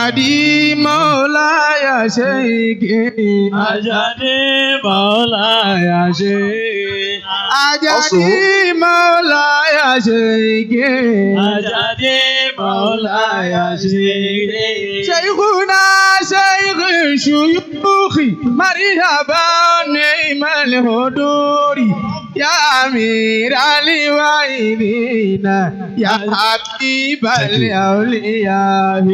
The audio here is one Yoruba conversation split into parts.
Ajadi Maulaya Sheikh. Ajadi Maulaya Sheikh. Ajadi Maulaya Sheikh. Ajadi Maulaya Sheikh. شيخنا شيخ الشيوخ، مرحبا، نعم الحضور، يا أمير الواعظين، يا حبيب الأولياء.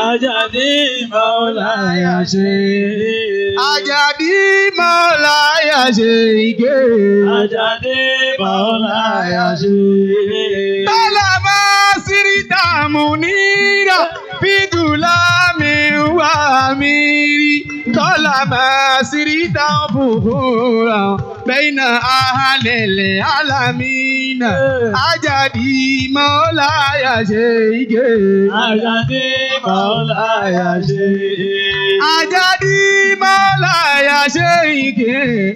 Ajadi Maulaya Sheikh. Ajadi Maulaya Sheikh. Ajadi Maulaya Sheikh. طالما سرت منيرا في ظلام وأمير، طالما سرت فخورا بين أهل العالمين، أجدي مولاي شيخ. Ajadi Maulaya Sheikh. أجدي مولاي شيخ،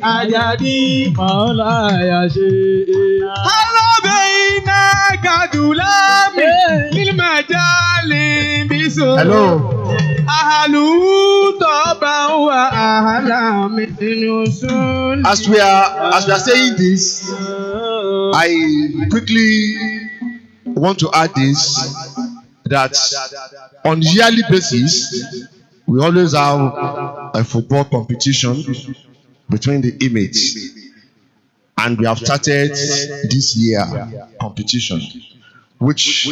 أجدي Maulaya Sheikh. هلا بينك ظلام للمجال بسوء. Hello. أهله طبعا وأهلا من وصول. As we are saying this, I quickly want to add this, that on yearly basis we always have a football competition between the inmates, and we have started this year competition, which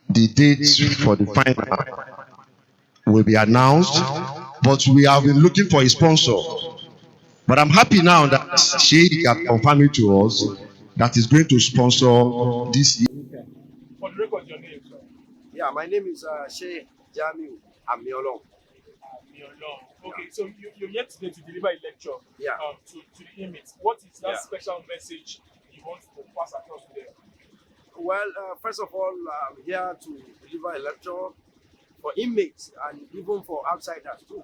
the date for the final will be announced, but we have been looking for a sponsor. But I'm happy now that Sheikh has confirmed it to us that is going to sponsor this year. For the record, your name, sir? Yeah, my name is Sheikh Jamiu Amiolong. Amiolong. Okay, so you're here today to deliver a lecture to the inmates. What is that special message you want to pass across to them? Well, first of all, I'm here to deliver a lecture for inmates and even for outsiders too.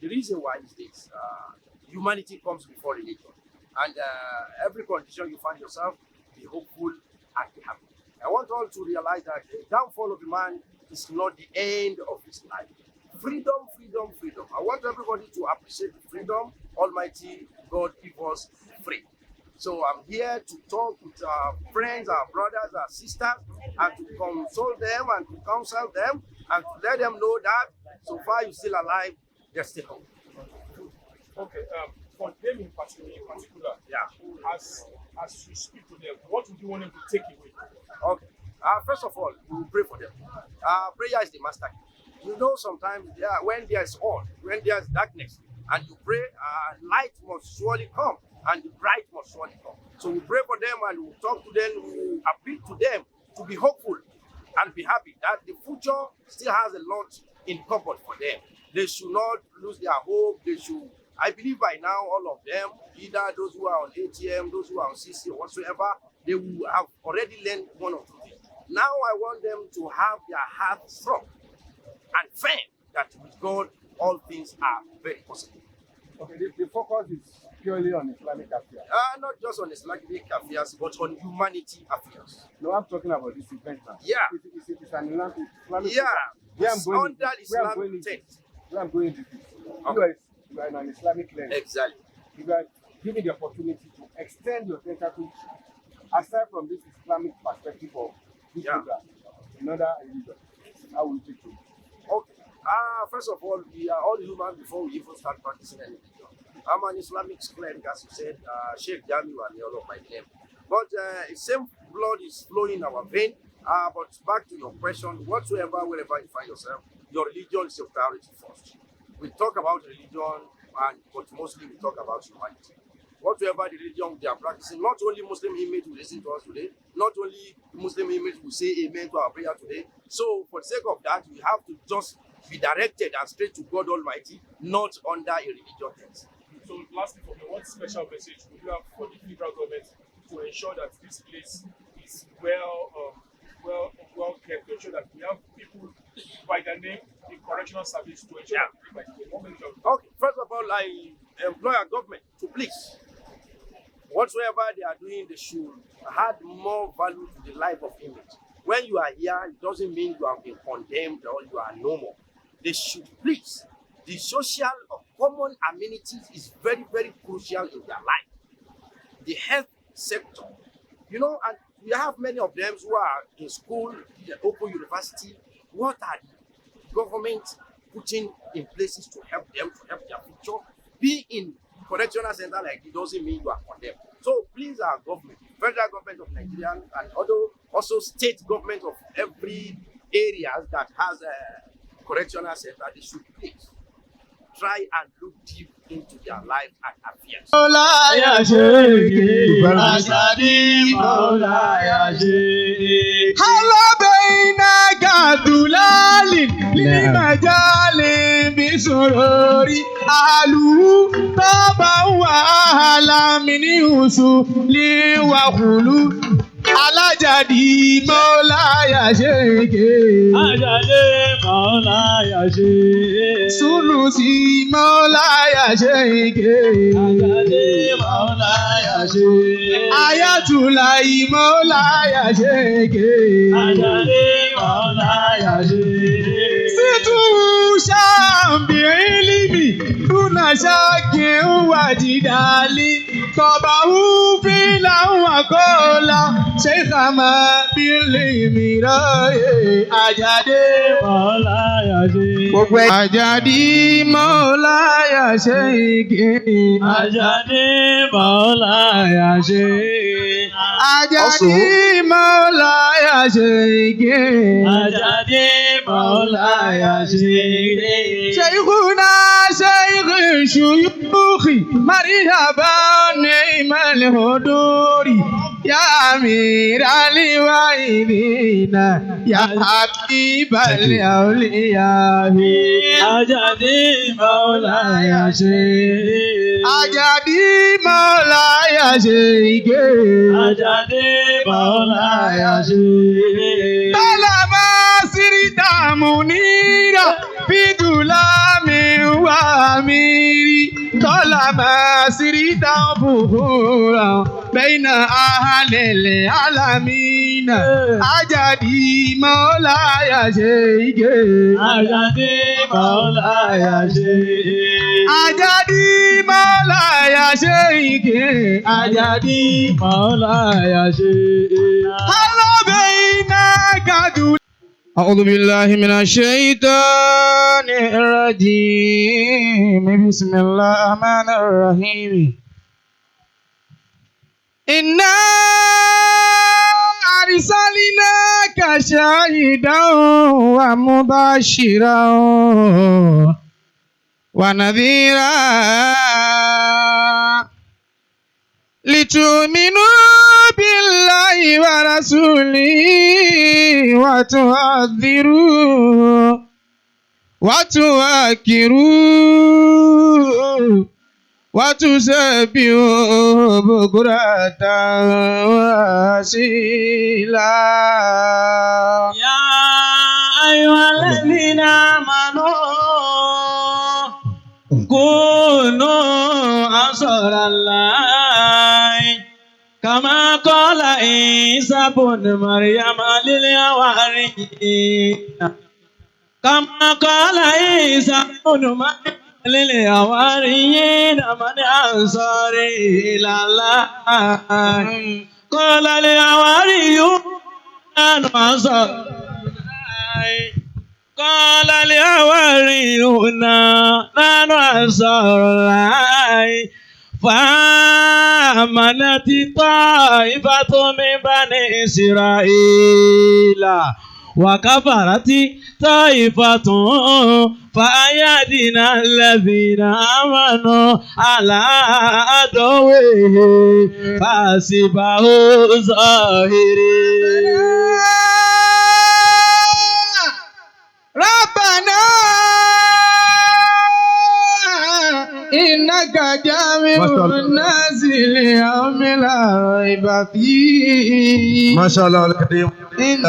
The reason why is this: humanity comes before religion, and every condition you find yourself, be hopeful and be happy. I want all to realize that the downfall of a man is not the end of his life. Freedom, freedom, freedom. I want everybody to appreciate the freedom Almighty God give us free. So I'm here to talk with our friends, our brothers, our sisters, and to console them and to counsel them and to let them know that so far you're still alive, there's still hope. Okay, for them in particular, as you speak to them, what would you want them to take away? Okay. First of all, we will pray for them. Prayer is the master key. Sometimes there, when there is all, when there is darkness, and you pray, light must surely come, and the bright must surely come. So we pray for them and we talk to them, we appeal to them to be hopeful and be happy that the future still has a lot in cupboard for them. They should not lose their hope. They should, I believe by now, all of them, either those who are on ATM, those who are on CC or whatsoever, they will have already learned one or two things. Now I want them to have their heart strong and firm that with God, all things are very possible. Okay, the focus is purely on Islamic affairs. Not just on Islamic affairs, but on humanity affairs. No, I'm talking about this event now. It's an Islamic Where I'm It's going, under where I'm Islamic going is tent. Where I'm going is this. You are in an Islamic lens. Exactly. You are given the opportunity to extend your tentacles aside from this Islamic perspective of this program in other religion. How will you take to it? Okay. First of all, we are all human before we even start practicing any religion. I'm an Islamic cleric, as you said, Sheikh Jamiu and all of my name. But same blood is flowing in our vein. But back to your question, whatsoever, wherever you find yourself, your religion is your priority first. We talk about religion, and but mostly we talk about humanity. Whatever the religion they are practicing, not only Muslim inmates will listen to us today, not only Muslim inmates will say amen to our prayer today. So, for the sake of that, we have to just be directed and straight to God Almighty, not under a religion tent. So, lastly, for me, what special message would you have for the federal government to ensure that this place is well kept, to ensure that we have people by their name in correctional service to ensure that by the what message of Okay, first of all, I implore our government to please, whatsoever they are doing, they should add more value to the life of inmates. When you are here, it doesn't mean you have been condemned or you are no more. They should please, the social or common amenities is very, very crucial in their life. The health sector, and we have many of them who are in school, the open university. What are the government putting in places to help them, to help their future? Be in correctional center like it doesn't mean you are condemned. So please, our government, federal government of Nigeria, and other also state government of every areas that has a correctional center, they should please try and look deep into their life and affairs. مولاي شيخي أجادي مولاي شيخي. هل بينك دلال لمجال بسرور أهله طبعا وأهلا من وصول وخلود alájàdí mọ́láyà ṣèké. Àjàdí mọ́láyà ṣèké. Súnùsì mọ́láyà ṣèké. Àjàdí mọ́láyà ṣèké. Ayátùláì mọ́láyà ṣèké. Àjàdí mọ́láyà ṣèké. Sítú ṣàǹbì ìlímì dúnà ṣáàkì ń wà jìdálí. Tọ̀bà húfin làwọn àkọọ́lá ṣé kàmá bílí mìíràn Àjàdé. Mọ́láyà ṣèké. Gbogbo ẹ̀. Àjàdí mọ́láyà ṣe igi. Àjàdí mọ́láyà ṣèké. Àjàdí mọ́láyà ṣe igi. Àjàdí mọ́láyà ṣèké. شيخنا شيخ الشيوخ مرحبا نعم الهدور يا أمير الوالدين يا حبيب الأولياء. Àjàdí mọ́láyà ṣèké. Àjàdí mọ́láyà ṣèké. Àjàdí mọ́láyà ṣèké. طالما سرت منيرا في ظلام وأميري طالما سرت بخورا بين أهل العالمين أجدي مولاي شيخي. Àjàdí mọ́láyà ṣèké. أجدي مولاي شيخي أجدي Mọ́láyà ṣèké. هلا بينك دون أعوذ بالله من الشيطان الرجيم بسم الله الرحمن الرحيم إنا أرسلناك شاهدا ومبشرا ونذيرا لتؤمنوا بالله ورسوله وتعذروه وتوكروه وتسبحوه بكرة وأصيلا. يا أيها الذين آمنوا كونوا أنصار الله كما قال عيسى بن مريم للحواريين كما قال عيسى بن مريم للحواريين من أنصاري إلى الله قال الحواريون نحن أنصار الله قال الحواريون نحن أنصار الله فآمنت طائفة من بني إسرائيل وكفرت طائفة فأيدنا الذين آمنوا على عدوهم فأصبحوا ظاهرين. ربنا إنك جامع الناس ليوم لا ريب فيه. ما شاء الله الكريم. إن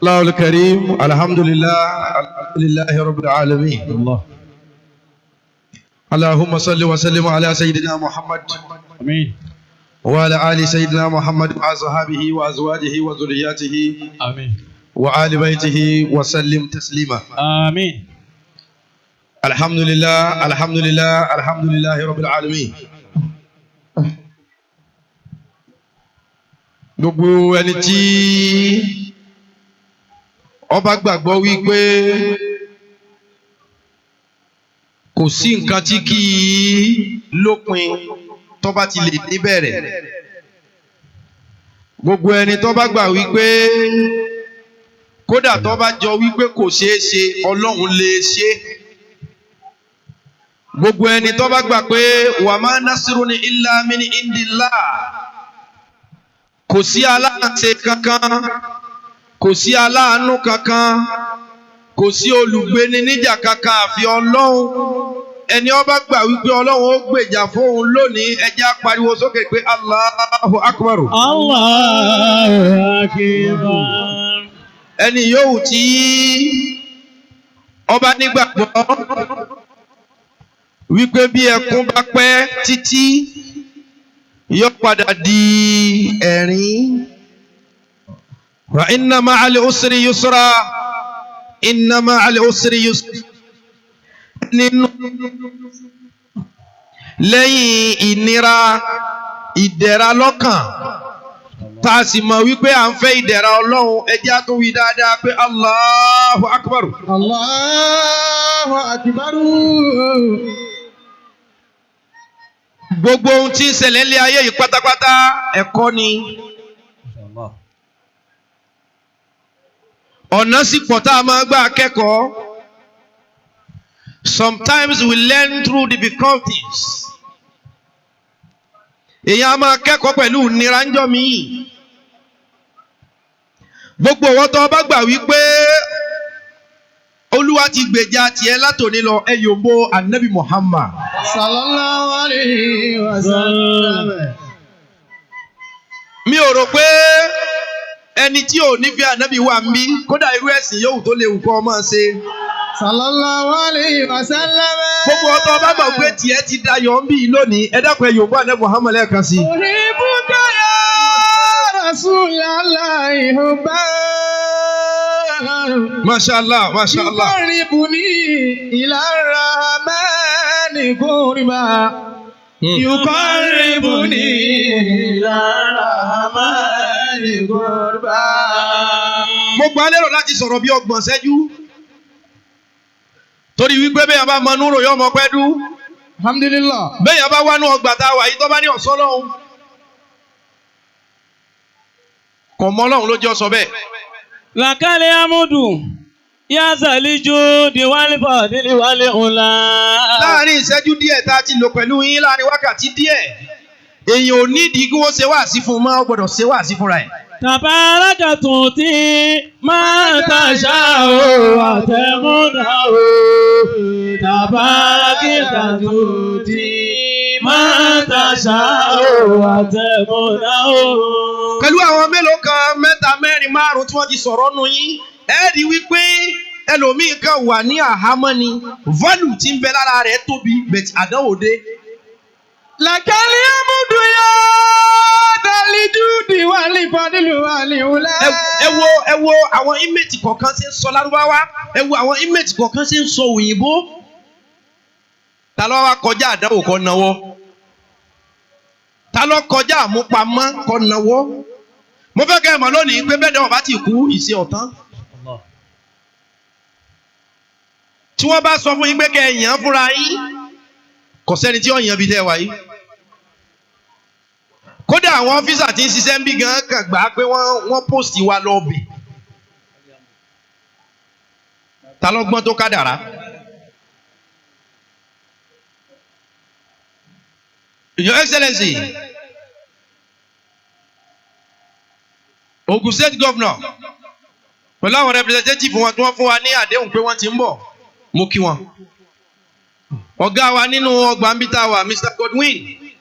الله الكريم الحمد لله الحمد لله رب العالمين. الله. اللهم صل وسلم على سيدنا محمد آمين. وعلى آل سيدنا محمد وأصحابه وأزواجه وذرياته آمين. وآل بيته وسلم تسليما. آمين. الحمد لله، الحمد لله، الحمد لله رب العالمين. Gbogbo ẹni tí ó bá gbàgbọ́ wípé kò sí nǹkan tí kì í lópin tó bá ti lè níbẹ̀rẹ̀, gbogbo ẹni tó bá gbà wípé kódà tó bá jọ wípé kò ṣeé ṣe, Ọlọ́run lè ṣe, gbogbo ẹni tó bá gbà pé وما نصر إلا من عند الله, kò sí aláǹṣe kankan, kò sí aláàánú kankan, kò sí olùgbéni níjà kankan àfi Ọlọ́run, ẹni ó bá gbà wípé Ọlọ́run ó gbèjà fóun lónìí, ẹ jẹ́ á pariwo sókè pé الله أكبر. الله أكبر. Ẹni yòówù tí ó bá nígbàgbọ́ wípé bí ẹkún bá pẹ́ títí, yóò padà di ẹ̀rín. وإن مع العسر يسرا، إن مع العسر يسرا. Nínú lẹ́yìn ìnira, ìdẹ̀ra lọ́kàn, tá a sì mọ̀ wípé à ń fẹ́ ìdẹ̀ra Ọlọ́run, ẹ jẹ́ á tún wí dáadáa pé الله أكبر. الله أكبر. Gbogbo ohun tí ń ṣẹlẹ̀ ní ayé yìí pátápátá, ẹ̀kọ́ ni. Ọ̀nà sì pọ̀ tá a máa gbà kẹ́kọ̀ọ́. Sometimes we learn through difficulties. Èèyàn á máa kẹ́kọ̀ọ́ pẹ̀lú ìnira ńjọ́ míì. Gbogbo ọwọ́ tó bá gbà wípé Olúwa ti gbèjà tiẹ̀ látòní lọ, ẹ yòǹbo Anabi Muhammad. صلى الله عليه وسلم. Mi ò rò pé ẹni tí ò nífẹ̀ẹ́ Ànábì wà ń bí, kódà irú ẹ̀sìn yòówù tó lè wù kọ́ ọ máa ṣe. صلى الله عليه وسلم. Gbogbo ọtọ bá mọ̀ pé tiẹ̀ ti dayọ̀ ń bí lónìí, ẹ dákun, ẹ yòǹbo Ànábì Muhammad lẹ́ẹ̀kan sí i. أحبك يا رسول الله حبا. Masha Allah, Masha Allah. يقربني إلى الرحمن قربا. يقربني إلى الرحمن قربا. Mo gbà á lérò láti sọ̀rọ̀ bí 30 ṣẹ́jú, torí wípé bẹ́ẹ̀ bá mọ núrò yọ ọmọ pẹ́ dú. الحمد لله. Bẹ́ẹ̀ bá wá nú ọgbà tá a wà yìí, tó bá ní ọ̀sán lọ́hùn, kò mọ Ọlọ́run ló jẹ́ ọ sọ bẹ́ẹ̀. لك الحمد يا ذا الجود والفضل والعلا. Láàrin ìṣẹ́jú díẹ̀ tá a ti lò pẹ̀lú yín, láàrin wákàtí díẹ̀, èèyàn ò nídìí kí wọ́n ṣe wáàsí fún un máa gbọ́dọ̀ ṣe wáàsí fúnra ẹ̀. تبارك تؤتي ما تشاء وتمنع. تبارك تؤتي ما تشاء وتمنع. Pẹ̀lú àwọn mélòó kan, mẹ́ta, mẹ́rin, márùn tí wọ́n ti sọ̀rọ̀ nù yín, ẹ rí wípé ẹlòmíín kan wà ní àhámọ́ ni, value tí ń bẹ lára rẹ̀ tóbi, but àdánwò dé. لك الحمد يا ذا الجود والفضل والعلا. Ẹ wo àwọn inmate kọ̀ọ̀kan ṣe ń sọ Lárúbáwá, ẹ wo àwọn inmate kọ̀ọ̀kan ṣe ń sọ òyìnbó. Ta ló wá kọjá àdánwò kọ́ náwó? Ta ló kọjá àmúpamọ́ kọ́ náwó? Mo fẹ́ kẹ́ ẹ mọ̀ lónìí pé bẹ́ẹ̀ ni wọ́n bá ti kú ìṣe ọ̀tán. Tí wọ́n bá sọ fún yín pé kẹ́ ẹ yàn án fúnra yín, kò sẹ́ni tí ó yàn bí tẹ́ wà yìí. Kódà àwọn officer tí ń ṣiṣẹ́ ń bí gan kàn gbà pé wọ́n post wa lọ bẹ̀. Ta ló gbọ́n tó kádàrá? Your Excellency, Ogun State Governor, pẹ̀lú àwọn representative wọn tí wọ́n fún wa ní àdéhùn pé wọ́n ti ń bọ̀, mo kí wọn. Ọ̀gá wa nínú ọgbà ń bí tá a wà, Mr. Godwin,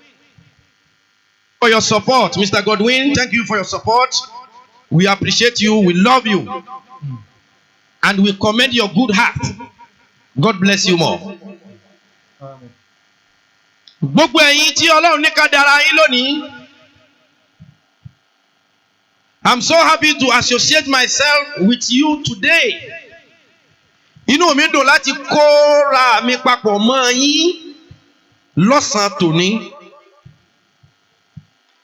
for your support. Mr. Godwin, thank you for your support. We appreciate you, we love you, and we commend your good heart. God bless you more. Gbogbo ẹ̀yin tí Ọlọ́run ní ká dára yín lónìí, I'm so happy to associate myself with you today. Inú mi dùn láti kóra mi papọ̀ mọ́ yín lọ́sàn-án tòní.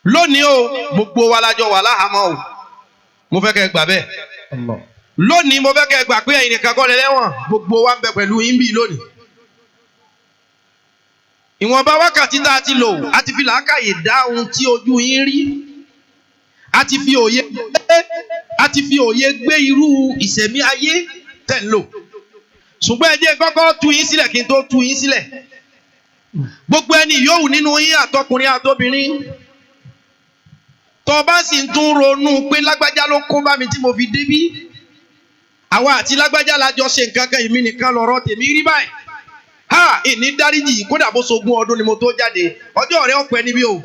Lónìí o, gbogbo wa la jọ wà láhàámọ́ o. Mo fẹ́ kẹ́ ẹ gbà bẹ́ẹ̀. Lónìí, mo fẹ́ kẹ́ ẹ gbà pé ẹ̀yin nìkan kọ́ lẹ́lẹ́wọ̀n, gbogbo wa ń bẹ pẹ̀lú yín bí lónìí. Ìwọ̀nba wákàtí tá a ti lò, a ti fi làákàyè dá ohun tí ojú yín rí. A ti fi òye gbé irú ìṣẹ̀mí ayé tẹ̀ ń lò. Ṣùgbọ́n ẹ jẹ́ kọ́kọ́ tú yín sílẹ̀ kí n tó tú yín sílẹ̀. Gbogbo ẹni yòówù nínú yín, àtọkùnrin àtobìnrin, tó bá sì ń tún ronú pé lágbájá ló kó bá mi tí mo fi débí, àwa àti lágbájá la jọ ṣe nǹkan kan, èmi nìkan lọ̀rọ̀ tèmi rí báyìí, ha, ìní dáríjì, kódà bó ṣogún ọdún ni mo tó jáde, ọjọ́ rẹ ọ̀pẹ níbí o.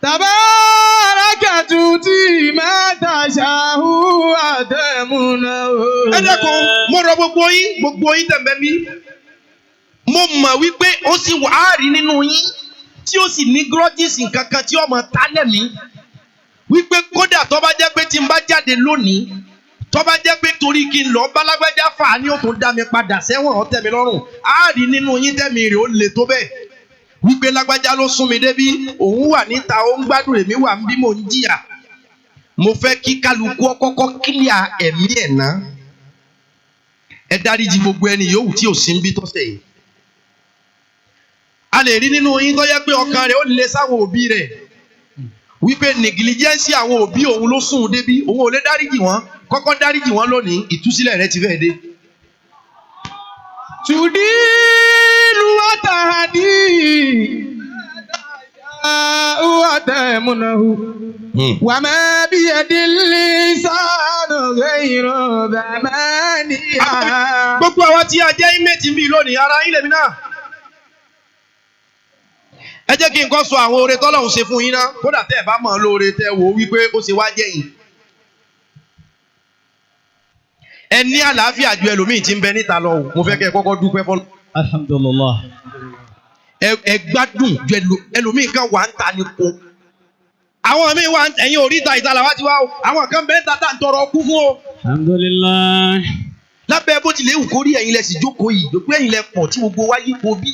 تبارك تؤتي ما تشاء وتمنع. Ẹ dẹ́kun, mo rọ gbogbo yín, gbogbo yín tẹ̀m̀bẹ́ mi. Mo mọ̀ wípé ó sì wà á rí nínú yín tí ó sì ní grudges nǹkan kan tí ọmọ tálẹ̀ mi wípé kódà tó bá jẹ́ pé tí n bá jáde lónìí, tó bá jẹ́ pé torí kí n lọ bálágbájá fà á ní ó tún dá mi padà sẹ́wọ̀n, ó tẹ́ mi lọ́rùn. Á rí nínú yín tẹ́mi rè ó le tó bẹ́ẹ̀ wípé lágbájá ló sún mi débí, òun wà níta ó ń gbádùn, èmi wà ń bí mò ń jìyà. Mo fẹ́ kí kálukú ọkọ́kọ́ clear ẹ̀mí ẹ̀ ná. Ẹ dáríjì gbogbo ẹni yòówù tí ò sí ń bí tọ́sẹ̀ yìí. A lè rí nínú yín tó yẹ pé ọkàn rẹ̀ ó le sáwọn òbí rẹ̀ wípé negligence àwọn òbí òun ló sùn débí, òun ò lè dáríjì wọ́n. Kọ́kọ́ dáríjì wọ́n lónìí, ìtúsílẹ̀ rẹ̀ ti fẹ́ dé. تضل وتهدي وتمنع وما بيد الإنسان غير ثمانية. Gbogbo àwa tí a jẹ́ inmate ń bí lónìí, ara yín lèmi náà. Ẹ jẹ́ kí n kọ́ sọ àwọn oore tọ́lọ́run ṣe fún yín ná, kódà tẹ́ ẹ bá mọ̀ ọ́ lóore, tẹ́ ẹ wò ó wípé ó ṣe wá jẹ́ yín. Ẹ ní àlàáfíà ju ẹlòmíì tí ń bẹ níta lọ o. Mo fẹ́ kẹ́ ẹ kọ́kọ́ dúpẹ́ fọlọ́. Alhamdulillah. Ẹ gbádùn ju ẹlòmíì kan wà ń ta ni ko. Àwọn míì wà ń ẹ̀yin oríta ìta làwa ti wá o. Àwọn kan bẹ́ẹ̀ ń ta tá à ń tọrọ kú fún o. Alhamdulillah. Lábẹ́ bó tilẹ̀ wù kó rí, ẹ̀yin lẹ sì jókòó yìí, pé ẹ̀yin lẹ pọ̀ tí gbogbo wa yípo bí.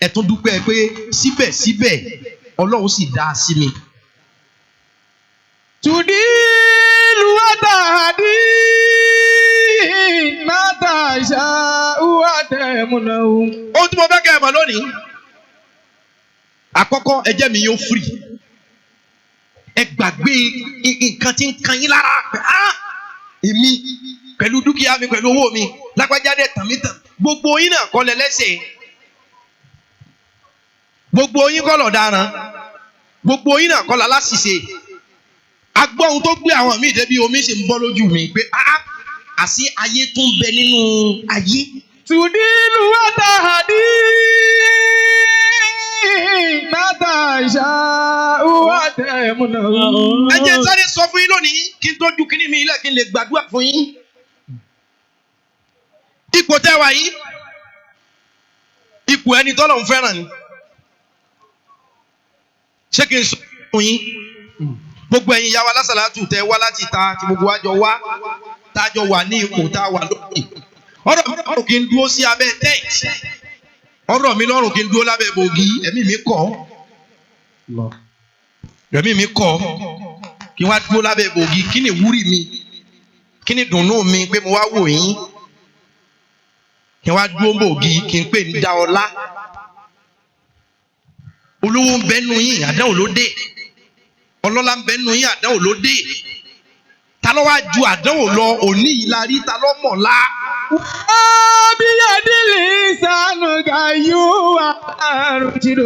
Ẹ tún dúpẹ́ pé síbẹ̀síbẹ̀ Ọlọ́run sì dá a sí mi. تضل وتهدي ما تشاء وتمنع. Ohun tí mo fẹ́ kẹ́ ẹ mọ̀ lónìí, àkọ́kọ́, ẹ jẹ́ mi yóò free. Ẹ gbàgbé nǹkan tí ń kan yín lára pé, ah, èmi pẹ̀lú dúkìá mi, pẹ̀lú owó mi, lágbájá dẹ̀ tàn mí tàn. Gbogbo yín náà kọ́ lẹ lẹ́sẹ̀, gbogbo yín kọ́ lọ̀daràn, gbogbo yín náà kọ́ láláṣìṣe. Agbọ́ ohun tó gbé àwọn míì débi, omi sì ń bọ́ lójú mi pé, ah, àṣé ayé tún bẹ nínú ayé. تضل وتهدي ما تشاء وتمنع. Ẹ jẹ́ sáré sọ fún yín lónìí kí n tó ju kíní mi ilẹ̀ kí n lè gbàdúrà fún yín. Ipò tẹ́ wà yìí, ipò ẹni tọ́lọ́run fẹ́ràn ni. Ṣé kí n sọ fún yín? Gbogbo ẹ̀yin ìyá wa lásàlátù tẹ́ wá láti ta tí gbogbo wa jọ wá, tá a jọ wà ní ipò tá a wà lónìí. Ọ̀rọ̀ mi lọ́rùn kí n dúró sí abẹ́ tent. Ọ̀rọ̀ mi lọ́rùn kí n dúró lábẹ́ bògì, ẹ̀mí mi kọ̀. Ẹ̀mí mi kọ̀ kí n wá dúró lábẹ́ bògì. Kí ni ìwúrí mi? Kí ni dùnnú mi pé mo wá wò yín? Kí n wá dúró bògì kí n pè ní dá ọlá. Olówó ń bẹ nù yín, àdánwò ló dé. Ọlọ́lá ń bẹ nù yín, àdánwò ló dé. Ta ló wá ju àdánwò lọ? Òní yìí la rí, ta ló mọ̀ la? بيد الإنسان غي ورشد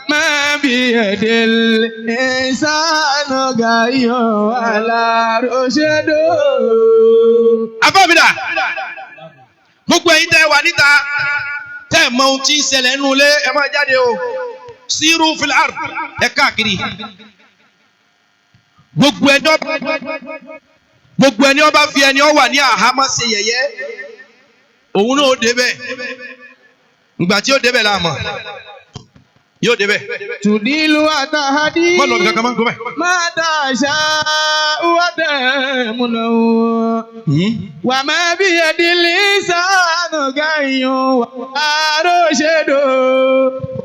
ما بيد الإنسان غي ولا رشد. Afábídà, gbogbo ẹ̀yin tẹ́ wà níta tẹ́ ẹ mọ ohun tí ń ṣẹlẹ̀ nínú ilé, ẹ máa jáde o. سيروا في الأرض, ẹ káàkiri. Gbogbo ẹni ọba fi ẹni ọ wà ní àhámọ́ ṣe yẹ̀yẹ́, òun náà ó débẹ̀. Ìgbà tí ó débẹ̀ la mọ̀. Yóò débẹ̀. تدل وتهدي Má lọ bí kankan má gbọ́ bẹ́ẹ̀. ما تشاء وتمنع وما بيد الإنسان غي ولا رشد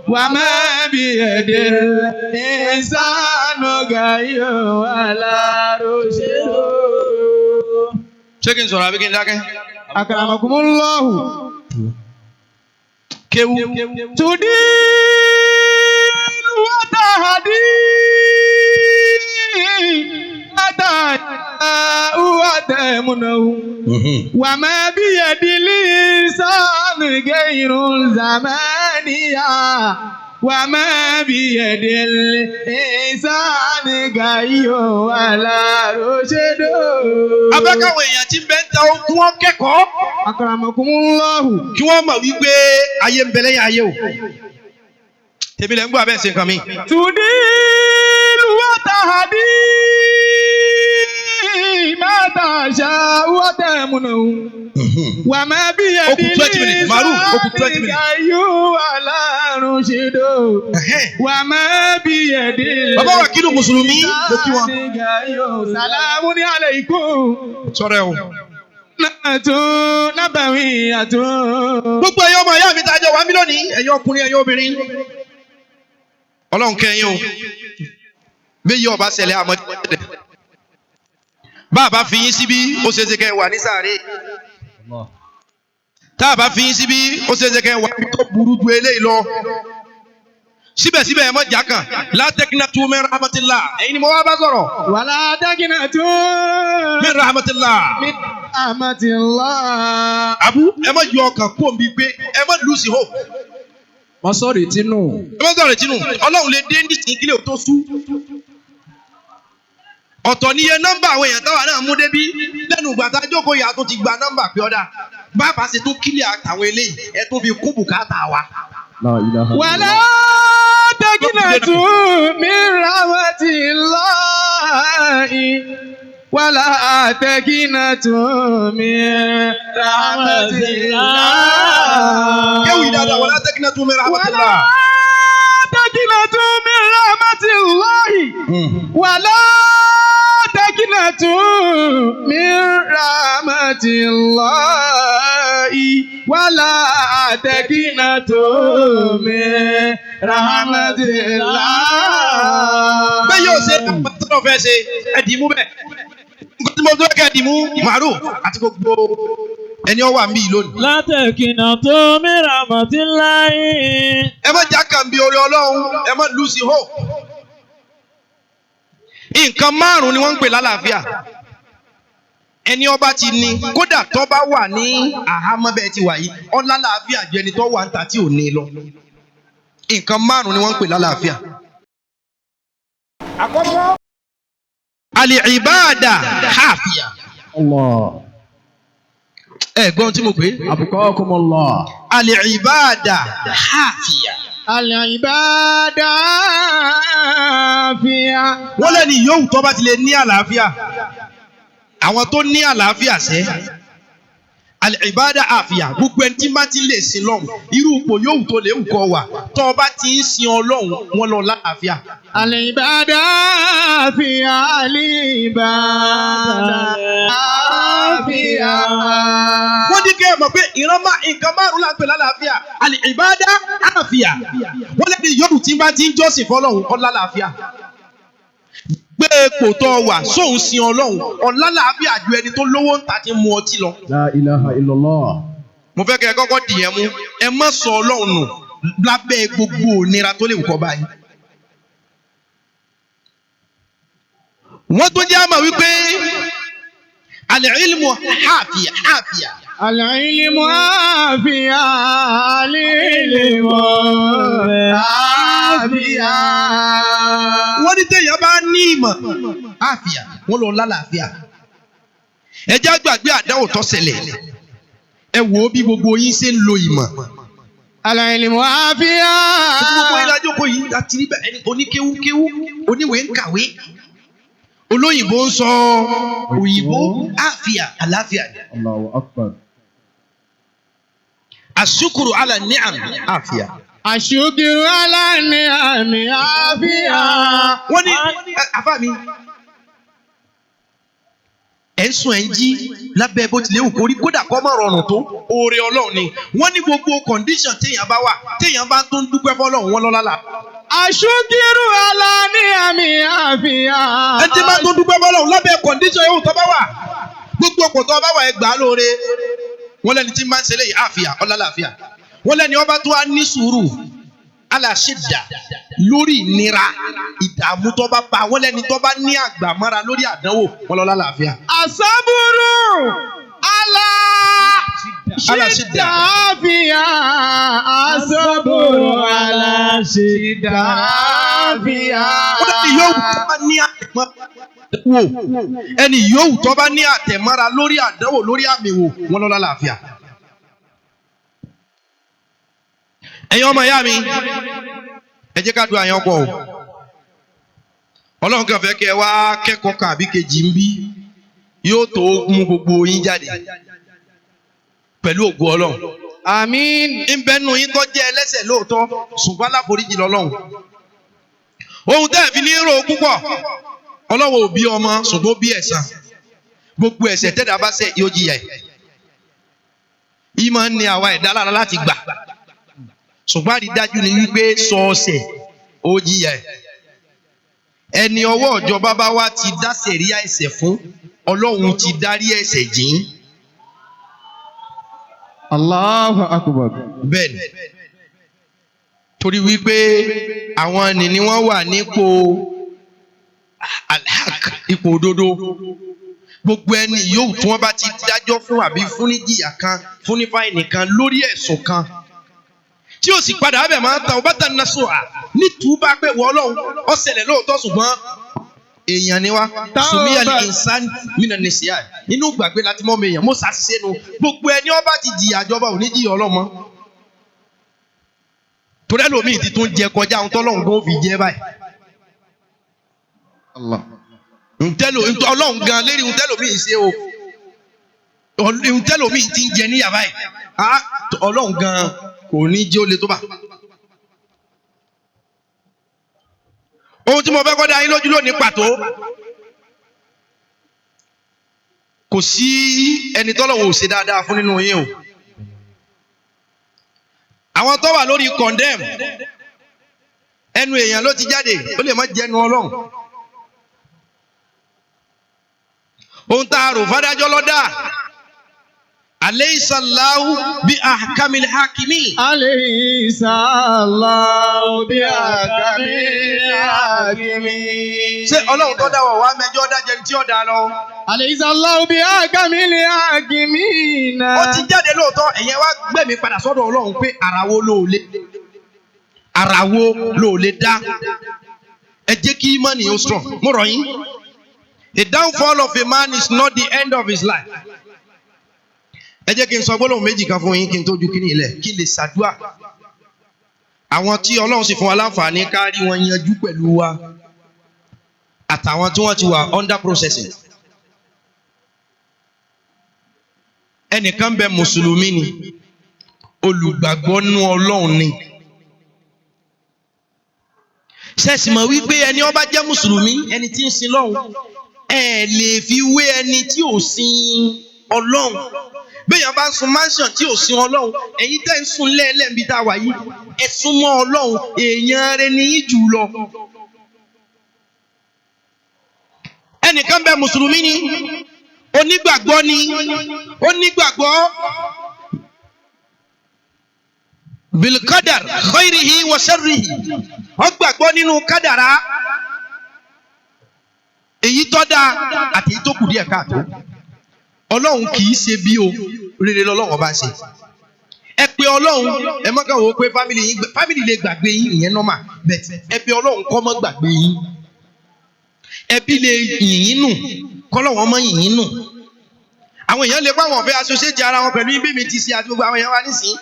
وما بيد الإنسان غي ولا رشد. Ṣé kí n sọ̀rọ̀ àbí kí n dákẹ́? أكرمكم الله. Kéwú. تدل وتهدي ما تشاء وتمنع وما بيد الإنسان غير الزمانية وما بيد الإنسان غير ولا رشد. Abẹ́káwọn èèyàn ti bẹ́ ń ta okun wọn kẹ́kọ̀ọ́. أكرمكم الله. Kí wọ́n mọ̀ wípé ayé ń bẹ lẹ́yìn ayé o. Tèmi lẹ̀ ń gbọ́ abẹ́ ṣe nǹkan mi. تدل وتهدي ما تشاء وتمنع وما بيد Ó kù 20 minutes, Maruf, ó kù 20 minutes. غي ولا رشد وما بيد Bàbá wa kí ló Mùsùlùmí? Mo kí wọn. سلام عليكم. Sọ̀rọ̀ ẹ̀ o. نعت نبوية. Gbogbo ẹ̀yin ọmọ ìyá mi tá a jọ wá mí lónìí, ẹ̀yin ọkùnrin, ẹ̀yin obìnrin. Ọlọ́run kẹ́yìn o. Bí yìí ọba ṣẹlẹ̀ àmọ́ tẹ́lẹ̀. Bá a bá fi yín síbí, ó ṣeé ṣe kẹ́ ẹ wà ní sàárè. Tá a bá fi yín síbí, ó ṣeé ṣe kẹ́ ẹ wà níbi tó burú ju eléyìí lọ. Síbẹ̀síbẹ̀ ẹ má jà kàn. Látẹ́kínà tu min rahmatillah. Ẹ̀yin ni mo wá bá sọ̀rọ̀. ولا تقنطوا Min rahmatillah. من رحمة الله. Àbú ẹ má yọ ọkàn kó mi gbé, ẹ má lose hope. Má sọ̀rọ̀ ìtinú. Ẹ má sọ̀rọ̀ ìtinú. Ọlọ́run lè dé nísìnyí kílẹ̀ ò tó sú. Ọ̀tọ̀ níye nọ́mbà àwọn èèyàn táwa náà mú débí lẹ́nu ìgbà tá a jókòó yà á tún ti gba nọ́mbà pé ọ̀dà bàbá ṣe tún kílẹ̀ àtàwọn eléyìí ẹ tún fi kún bùkátà wa. La ilaha ولا تقنطوا من رحمة الله ولا تقنطوا من رحمة الله. Kéwì dáadáa, wala taqnatu min ولا rahmatillah. تقنطوا من رحمة الله ولا تقنطوا من رحمة الله ولا تقنطوا من رحمة الله. Bẹ́ẹ̀ yóò ṣe àpàtúnà fẹ́ ṣe ẹ̀dìmú bẹ́ẹ̀. Nǹkan tí mo tó kẹ́ ẹ̀dìmú màrú àti gbogbo ẹni ọwọ́ àmì lónìí. Látẹ̀kìnà tó mìíràn mọ̀tí láyé. Ẹ má já kàn bí orí Ọlọ́run, ẹ má lose hope. Nǹkan márùn-ún ni wọ́n ń pè lálàáfíà. Ẹni ọba ti ní kódà tó bá wà ní àhámọ́ bẹ́ẹ̀ ti wà yìí, ó lálàáfíà ju ẹni tó wà ń ta tí ò ní lọ. Nǹkan márùn-ún ni wọ́n ń pè lálàáfíà. Àkọ́kọ́. Al-ibada hafiya. Allah. Ẹ gbọ́n tí mo pè é. Abqakumullah. Al-ibada hafiya. العبادة عافية. Wọ́n lẹ́ni yòówù tó bá ti lè ní àlàáfíà. Àwọn tó ní àlàáfíà sẹ́. Al-ibada àfíà. Gbogbo ẹni tí bá ti lè sin lọ́hùn. Irú ipò yòówù tó lè wù kó wà. Tó o bá ti ń sin Ọlọ́hun, wọ́n lọ lálàáfíà. العبادة عافية. العبادة عافية. Wọ́n ní kẹ́ ẹ mọ̀ pé ìran má nǹkan márùn-ún là ń pè lálàáfíà. Al-ibada àfíà. Wọ́n lẹ́ni yòówù tí bá ti ń jọ́sìn fọlọ́hun, ó lálàáfíà. Gbé ipò tó wà sóhun sin Ọlọ́hun, ó lálàáfíà ju ẹni tó lówó ń ta ti mu ọtí lọ. La ilaha illallah. Mo fẹ́ kẹ́ ẹ kọ́kọ́ dìyẹn mú. Ẹ má sọ Ọlọ́run nù lábẹ́ gbogbo ònira tó lè wù kó báyìí. Wọ́n tún jẹ́ àmọ̀ wípé al-ilmu hafiya hafiya. العلم عافية. العلم عافية. Wọ́n ní téèyàn bá ní ìmọ̀ àfíà wọ́n lọ lálàáfíà. Ẹ jẹ́ á gbàgbé àdánwò tó ṣẹlẹ̀. Ẹ wò ó bí gbogbo yín ṣe ń lo ìmọ̀. العلم عافية. Gbogbo yín lájókòó yìí láti rí bẹ́ẹ̀ ẹni oníkéwúkéwú oníwèé ń kàwé. Olóyìnbó ń sọ òyìnbó àfíà àlàáfíà ni. Allahu akbar. Àṣukuru ala ni'am àfíà. الشكر على النعم عافية. Wọ́n ní àfa mi, ẹ̀ ń sùn, ẹ̀ ń jí lábẹ́ bó tilẹ̀ wù kórí, kódà kọ́ mọ̀ rọrùn tó, oore Ọlọ́run ni. Wọ́n ní gbogbo condition téèyàn bá wà, téèyàn bá tó ń dúpẹ́ fọlọ́run, wọn lọ́lá là. الشكر على النعم عافية. Ẹni tí bá tó ń dúpẹ́ fọlọ́run lábẹ́ condition yòówù tó bá wà, gbogbo ọkọ̀ tó bá wà, ẹ gbà á lóore. Wọ́n lẹ́ni tí máa ń ṣe léyìí, àfíà ọlá làáfíà. Wọ́n lẹ́ni ọba tó wá ní sùúrù aláṣẹdà lórí ìnira, ìdààmú tó bá bá, wọ́n lẹ́ni tó bá ní àgbàmọ́ra lórí àdánwò, wọ́n lọ́lá làáfíà. الصبر على على شدة شدة. عافية. الصبر على شدة عافية. Ó lẹ́ni yóò tó bá ní àtẹ̀mọ́ra wò, ẹni yóò tó bá ní àtẹ̀mọ́ra lórí àdánwò, lórí àmì wò, wọ́n lọ́lá làáfíà. Ẹ̀yin ọmọ ìyá mi, ẹ jẹ́ ká du àyàn pọ̀ o. Ọlọ́run kàn fẹ́ kẹ́ ẹ wá kẹ́kọ̀ọ́ kan àbí kejì ń bí yóò tó mú gbogbo yín jáde pẹ̀lú ògo Ọlọ́run. آمين. Ń bẹ́nu yín tó jẹ́ ẹlẹ́sẹ̀ lóòótọ́, ṣùgbọ́n aláforíjì lọ́lọ́run. Ohun tẹ́ ẹ̀ fi ní rò ó púpọ̀, Ọlọ́run ò bí ọmọ, ṣùgbọ́n ó bí ẹ̀san. Gbogbo ẹ̀ṣẹ̀ tẹ́lẹ̀ bá ṣẹ̀, yóò jìyà ẹ̀. Ìmọ̀ ń ní àwa ẹ̀dá lára láti gbà, ṣùgbọ́n àrídájú ni wípé sọ ọ̀sẹ̀, ó jìyà ẹ̀. Ẹni ọwọ́ ìjọba bá wá ti dá sẹ̀ríà ẹ̀ṣẹ̀ fún, Ọlọ́run ti dárí ẹ̀ṣẹ̀ jìn. الله أكبر. Bẹ́ẹ̀ni, torí wípé àwọn nì ni wọ́n wà nípò alhaq, ipò òdodo. Gbogbo ẹni yóò tí wọ́n bá ti dájọ́ fún àbí fún ní jìyà kan, fún ní fáìnì kan lórí ẹ̀sùn kan, tí ó sì padà abẹ máa ń ta ọba tàn náà sùn à nítúbà pé wọ́n Ọlọ́run, ó ṣẹlẹ̀ lóòótọ́, ṣùgbọ́n èèyàn ni wá, sùmíyà ní ìsán mínà nìṣíà, inú gbàgbé láti mọ́ mi èèyàn mo ṣàṣìṣe nu. Gbogbo ẹni ọba ti jìyà ìjọba ò ní jìyà ọlọ́mọ, torí ẹlòmíì ti tún jẹ kọjá ohun tọ́lọ́run kó fi jẹ báyìí. Allah. Ntẹ́lò Ọlọ́run gan lérí ntẹ́lòmíì ṣe o, ntẹ́lòmíì ti ń jẹ níyà báyìí. Ah, Ọlọ́run gan kò ní jẹ́ ó le tó bá. Ohun tí mo fẹ́ kọ́ da yín lójú lónìí pàtó, kò sí ẹni tọ́lọ́run ò ṣe dáadáa fún nínú yín o. Àwọn tó wà lórí condemn, ẹnu èèyàn ló ti jáde, ó lè má jẹnu Ọlọ́run. Ohun tá a rò fádájọ́ lọ́dà, alaysa Allahu bi ahkamil hakimi. أليس الله بأحكم الحاكمين؟ Ṣé Ọlọ́run tó dá wa wá mẹjọ dájẹ tí ó dá lọ? أليس الله بأحكم الحاكمين؟ Ó ti jáde lóòótọ́, ẹ̀yẹn wá gbẹ̀mí padà sọ́dọ̀ Ọlọ́run pé ara wo ló lè, ara wo ló lè dá. Ẹ jẹ́ kí ìmánì ó strong, mo rọ̀ yín. A downfall of a man is not the end of his life. Ẹ jẹ́ kí n sọ gbólóhùn méjì kan fún yín kí n tó ju kíní ilẹ̀, kí n lè ṣàdúà. Àwọn tí Ọlọ́run sì fún wa láǹfààní kárí wọn yanjú pẹ̀lú wa, àtàwọn tí wọ́n ti wà under processing. Ẹnìkan bẹ, mùsùlùmí ni, olùgbàgbọ́ nú Ọlọ́run ni. Ṣẹ́sì mọ̀ wípé ẹni ó bá jẹ́ mùsùlùmí, ẹni tí ń sin lọ́hùn, ẹ lè fi wé ẹni tí ò sin Ọlọ́run. Béèyàn bá ń sun mansion tí ò sin Ọlọ́run, ẹ̀yin tẹ́ ń sun lẹ́ẹ̀lẹ́ níbi tá a wà yìí, ẹ súnmọ́ Ọlọ́run, èèyàn rẹ ní yín jù lọ. Ẹnìkan bẹ, mùsùlùmí ni, onígbàgbọ́ ni, onígbàgbọ́ bilqadar khairihi wa sharrihi. Ó gbàgbọ́ nínú kádàrá, èyí tó dáa àti èyí tó kù díẹ̀ káàtó. Ọlọ́run kì í ṣe bí o, rere lọ́lọ́run bá ṣe. Ẹ pé Ọlọ́run, ẹ má kàn wò ó pé family yín, family lè gbàgbé yín, ìyẹn normal, but ẹ pé Ọlọ́run kó má gbàgbé yín. Ẹbí lè yìn yín nù, kọ́lọ́wọ́n mọ́ yìn yín nù. Àwọn èèyàn lè pa àwọn ọ̀fẹ́ associate ara wọn pẹ̀lú bí mi ti ṣe àti gbogbo àwọn èèyàn wa nísìnyí.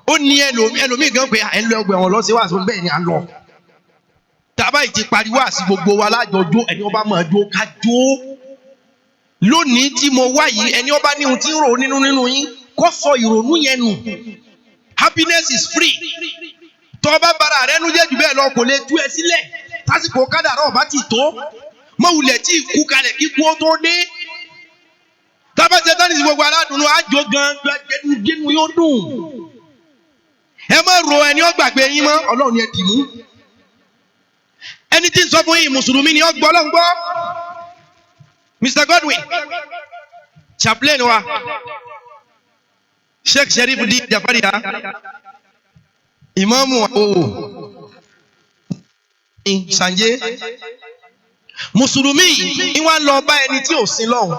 Ó ní ẹlòmíì gan pé ẹ ń lọ ẹgbẹ́ wọn lọ sí wàásù, bẹ́ẹ̀ ni à ń lọ. Tàbá yìí ti pariwo àti gbogbo wa lájọjó, ẹni ọba máa jó ká jó. Lónìí tí mo wá yìí, ẹni ọba ní ohun tí ń rò nínú yín, kó sọ ìrònú yẹn nù. Happiness is free. Tó o bá bara rẹ nu jẹ́ jù bẹ́ẹ̀ lọ, kò lè tú ẹ sílẹ̀ tásìkò kádàrá ọba ti tó. Mọ̀wulẹ̀ tí kú kalẹ̀ kíkú ó tó dé. Tábàtì tánìsì gbogbo aládùnnú àjò gan gbẹdúgbẹnu yóò dùn. Ẹ má ro ẹni ó gbàgbé yín mọ́, Ọlọ́run ni ẹ dì mú. Ẹni tí ń sọ fún yín, mùsùlùmí ni, ó gbọ́ Ọlọ́run gbọ́. Mr Godwin, chaplain wa, Sheikh Sheriff di Jafariya, ìmáàmù àwòwò Sanje, mùsùlùmí yìí wá lọ bá ẹni tí ò sin lọ́hùn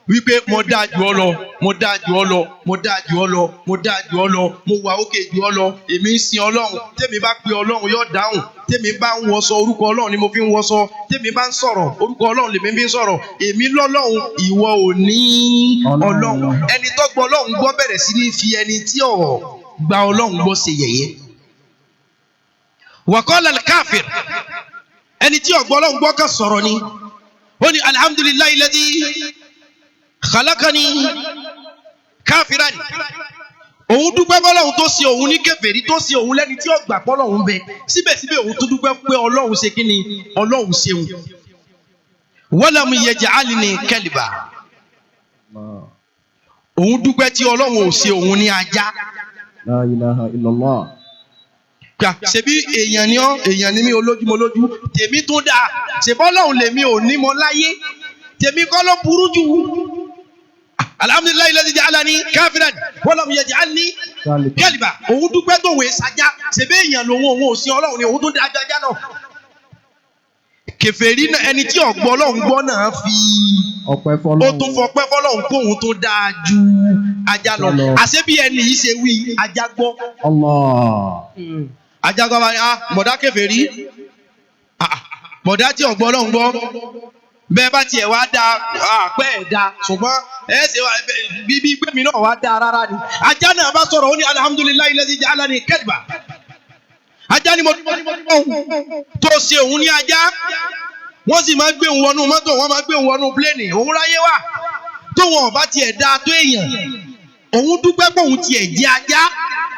wípé mo dáa jù ọ lọ, mo dáa jù ọ lọ, mo dáa jù ọ lọ, mo dáa jù ọ lọ, mo wà òkè jù ọ lọ, èmi ń sin Ọlọ́run, tèmi bá pe Ọlọ́run yóò dáhùn, tèmi bá ń wọṣọ, orúkọ Ọlọ́run ni mo fi ń wọṣọ, tèmi bá ń sọ̀rọ̀, orúkọ Ọlọ́run lèmi fi ń sọ̀rọ̀, èmi lọ́lọ́run, ìwọ ò ní Ọlọ́run. Ẹni tó gbọ́ Ọlọ́run gbọ́ bẹ̀rẹ̀ sí ní fi ẹni tí ò gba Ọlọ́run gbọ́ ṣe yẹ̀yẹ́. Wàkọ́lá káfíìr, ẹni tí ò gbọ́ Ọlọ́run gbọ́ kan sọ̀rọ̀ ni, ó ní alhamdulillahi alladhi khalaqani káfíran. Òun dúpẹ́ fọlọ́run tó ṣe òun ní kèfèrí, tó ṣe òun lẹ́ni tí ó gbà pọ́lọ́run bẹ. Síbẹ̀síbẹ̀, òun tó dúpẹ́ pé Ọlọ́run ṣe kí ni? Ọlọ́run ṣeun. Walam yaj'alni kalba. Òun dúpẹ́ tí Ọlọ́run ò ṣe òun ní ajá. La ilaha illallah. Gbà ṣebí èèyàn ni ọ́, èèyàn ni mí, olójú mo lójú, tèmi tún dáa. Ṣèbọ́lọ́run lèmi ò ní mọ láyé, tèmi kọ́ ló burú jù. Alhamdulillahi alladhi ja'alani kafiran walam yaj'alni kẹ́lìbà. Òun dúpẹ́ tó wèé sajá, ṣèbí èèyàn lòun, òun ò sin Ọlọ́run ni, òun tún dáa ajá náà. Kèfèrí náà, ẹni tí ọ̀gbọ́ Ọlọ́run gbọ́ náà fi Ọpẹ́ ó fọ́lọ́run. Tún fọpẹ́ fọlọ́run kó òun tó dáa ju ajá lọ. Lọ. Àṣé bí ẹni yìí ṣe wí, ajá gbọ́. Allah. Ajá gbọ́ bá ní, ah, bọ̀dá kèfèrí, ah, ah, bọ̀dá tí ọ̀gbọ́ Ọlọ́run gbọ́, bẹ́ẹ̀ bá tiẹ̀ wá da àpẹ́ ẹ̀ da, ṣùgbọ́n ẹ ṣe wá bíbí gbẹ̀mí náà wá da rárá ni. Ajá náà bá sọ̀rọ̀, ó ní alhamdulillahi alladhi ja'alani kalba. Ajá ni mo tó ṣe òun ní ajá, wọ́n sì máa gbé òun wọnú mọ́tò, wọ́n máa gbé òun wọnú pléènì, òun ráyé wà tó wọn ò bá tiẹ̀ da tó èèyàn. Òun dúpẹ́ pé òun tiẹ̀ jẹ́ ajá,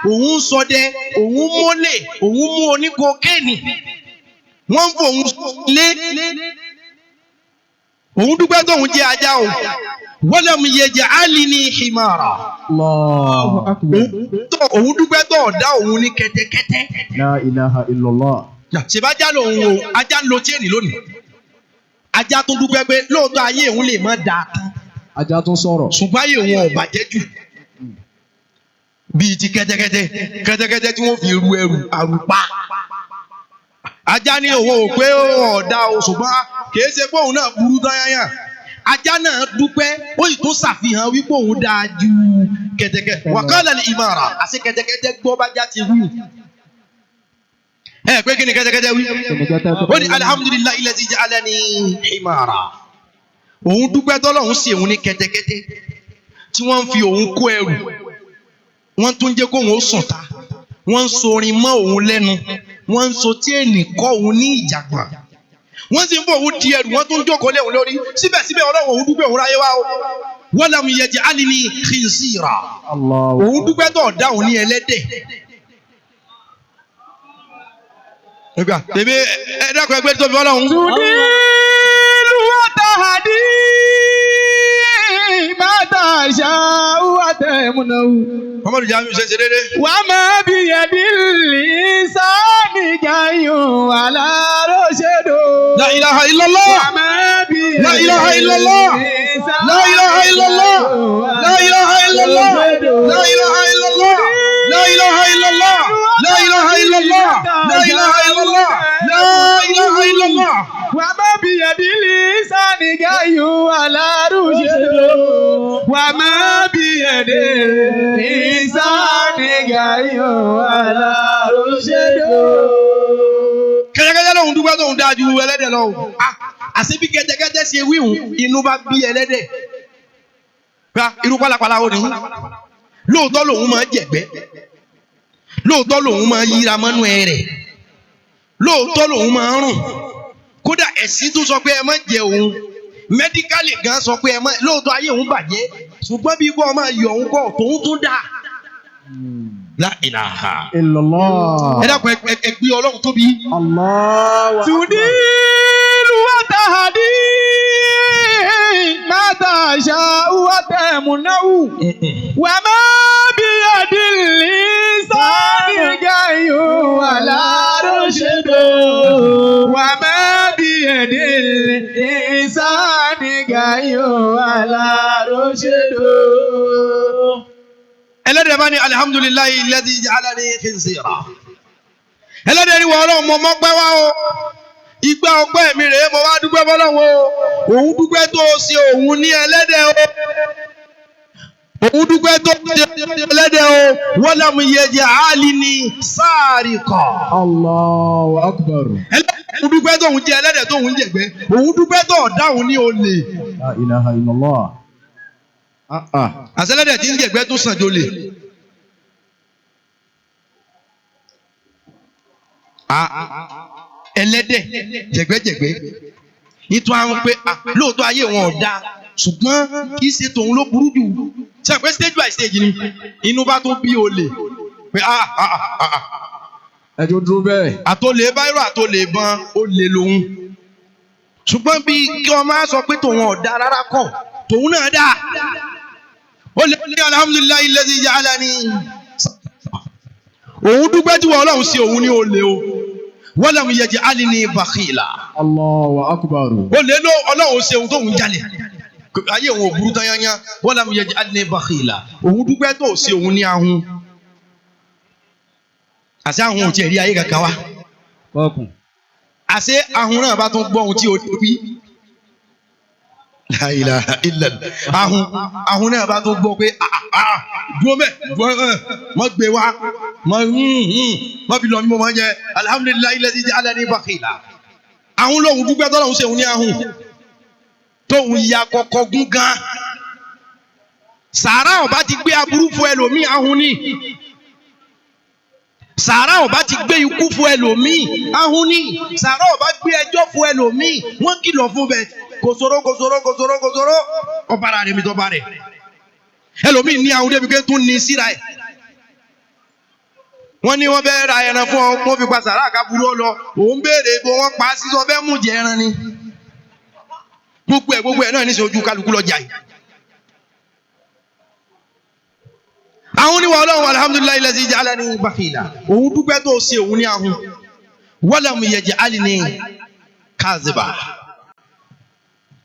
òun ń ṣọdẹ, òun mólè, òun mú oníkokéènì, wọ́n ń fòun lé. Òun dúpẹ́ tóun jẹ́ ajá o. Walam yaj'alni himara. Allahu akbar. Òun dúpẹ́ tó ọ̀dá òun ní kẹ́tẹ́kẹ́tẹ́. La ilaha illallah. Ṣèbájá lòun o, ajá ń lo chain lónìí. Ajá tó dúpẹ́ pé lóòótọ́ ayé òun lè má dáa tán, Ajá tún sọ̀rọ̀. ṣùgbọ́n ayé òun ò bàjẹ́ jù bíi ti kẹ́tẹ́kẹ́tẹ́, kẹ́tẹ́kẹ́tẹ́ tí wọ́n fi ru ẹrù àrùpá. Ajá ní òun ò pé ọ̀dà o, ṣùgbọ́n kìí ṣe pé òun náà burú tán yányà. Ajá náà dúpẹ́, ó sì tún ṣàfihàn wípé òun dáa ju kẹ́tẹ́kẹ́tẹ́. Wàkàlà ní ìmọ̀ràn àti kẹ́tẹ́kẹ́tẹ́ gbọ́ bá já ti wí. Ẹ pé kí ni kẹ́tẹ́kẹ́tẹ́ wí? Kẹ́tẹ́kẹ́tẹ́. Ó ní alhamdulillahi alladhi ja'alani himara. Òun dúpẹ́ tọ́lọ́hún sí òun ní kẹ́tẹ́kẹ́tẹ́ tí wọ́n ń fi òun kó ẹrù, wọ́n tún jẹ́ kóun ó sùn ta, wọ́n ń sorin mọ́ òun lẹ́nu, wọ́n ń so chain kọ́ òun ní ìjàgbọ̀n, wọ́n sì ń bọ̀ òun di ẹrù, wọ́n tún jókòó lé òun lórí. Síbẹ̀síbẹ̀, Ọlọ́run, òun dúpẹ́ òun ráyé wá o. Walam yaj'alni khinzira. Allah. Òun dúpẹ́ tó ọ̀dá òun ní ẹlẹ́dẹ̀. Nígbà tèmi, ẹ dákun, ẹgbẹ́ tó fi Ọlọ́run. تضل وتهدي ما تشاء وتمنع. Muhammadu Jamiu ṣe ń ṣe déédéé. وما بيد الإنسان غي ولا رشد. La ilaha illallah. وما بيد La ilaha illallah. La ilaha illallah. La ilaha illallah. La ilaha illallah. La ilaha illallah. La ilaha illallah. La ilaha illallah. La ilaha illallah. وما بيد الإنسان غي ولا رشد. وما بيد الإنسان غي ولا رشد. Kẹ́tẹ́kẹ́tẹ́ lòun dúpẹ́ tóun dáa ju ẹlẹ́dẹ̀ lọ o. Ah, àṣé bí kẹ́tẹ́kẹ́tẹ́ ṣe wíhùn, inú bá bí ẹlẹ́dẹ̀. Gba irú pálapàla wo ni? Lóòótọ́ lòun máa jẹ̀gbẹ́. Lóòótọ́ lòun máa yíra mọ́nú ẹ rẹ̀. Lóòótọ́ lòun máa ń rùn. Kódà ẹ̀sìn tún sọ pé ẹ má jẹ òun. Medically gan sọ pé ẹ má. Lóòótọ́ ayé òun bàjẹ́. Ṣùgbọ́n bí kò máa yọ òun kọ́, tòun tún dáa. La ilaha. Illallah. Ẹ dákun, ẹ gbé Ọlọ́run tóbi. Allahu akbar. تدير وتهدي ما تشاء وتمنع وما بيد الإنسان غي ولا رشد وما بيد الإنسان غي ولا رشد. Ẹlẹ́dẹ̀ bá ní alhamdulillahi alladhi ja'alani khinzira. Ẹlẹ́dẹ̀ ni wọ́n Ọlọ́run, mọ mọ́pẹ́ wá o. Ìgbà ọpẹ́ mi rèé, mo wá dúpẹ́ fọlọ́run o. Òun dúpẹ́ tó o ṣe òun ní ẹlẹ́dẹ̀ o. Òun dúpẹ́ tó o ṣe ẹlẹ́dẹ̀ o. Walam yaj'alni sariqa. Allahu akbar. Ẹlẹ́dẹ̀, òun dúpẹ́ tóun jẹ ẹlẹ́dẹ̀ tóun jẹ̀gbẹ́. Òun dúpẹ́ tó ọ̀dá òun ní olè. La ilaha illallah. Ah ah. Àṣẹlẹ́dẹ̀ tí ń jẹ̀gbẹ́ tó sàn jolè. Ẹlẹ́dẹ̀ jẹ̀gbẹ́jẹ̀gbẹ́ ìtún àwọn pé lóòótọ́ ayé wọn ò dáa, ṣùgbọ́n kì í ṣe tòun ló burú jù. Ṣe àpé stage by stage ni inú bá tó bí olè pé Ẹ jọ dúró bẹ́ẹ̀. Àtolè báírò, àtolè bọn, olè lòun, ṣùgbọ́n bí kí wọ́n máa sọ pé tòun ò dáa rárá kọ̀, tòun náà dáa. Ó lè ní alhamdulillahi alladhi ja'alani. Òun dúpẹ́ tí wọ́n Ọlọ́run ṣe òun ní olè o. Walam yaj'alni bakhila. Allahu akbar. Ó lè ló Ọlọ́run ṣe òun tóun jalè, ayé òun ò burú tán yányán. Walam yaj'alni bakhila. Òun dúpẹ́ tó ṣe òun ní ahun. Àṣé ahun ò tiẹ̀ rí ayé kankan wá. Kọkùn. Àṣé ahun náà bá tún gbọ́ ohun tí o wí. La ilaha illallah. Ahun náà bá tún gbọ́ pé dúró mẹ́, dúró ẹ̀ mọ́ gbé wá mọ́ mọ́ fi lọ ní mo máa ń jẹ. Alhamdulillahi alladhi ja'alani bakhila. Ahun lòun dúpẹ́ tọ́lọ́hún ṣe òun ní ahun tóun ya kọ́kọ́ gún gan. Sàárà ọba ti gbé aburú fún ẹlòmíì, ahun ni. Sàárà ọba ti gbé ikú fún ẹlòmíì, ahun ni. Sàárà ọba gbé ẹjọ́ fún ẹlòmíì, wọ́n kìlọ̀ fún bẹ́ẹ̀, kò sọ̀rọ̀, kò sọ̀rọ̀, kò sọ̀rọ̀, kò sọ̀rọ̀, ọba ara rẹ̀ mi tọ́ ba rẹ̀. Ẹlòmíì ní ahun débi pé tún ní síra ẹ̀. Wọ́n ní wọ́n fẹ́ ra ẹran fún ọ, wọ́n fi pa sàárà kábúrú ọ lọ, òun béèrè bó wọ́n pa á sí, sọ fẹ́ mú jẹ ẹran ni. Gbogbo ẹ̀ gbogbo ẹ̀ náà ní sọ ojú kálukú lọ jà yìí. Àwọn oníwà Ọlọ́run, alhamdulillahi alladhi ja'alani bakhila. Òun dúpẹ́ tó ṣe òun ní ahun. Walam yaj'alni kaziba.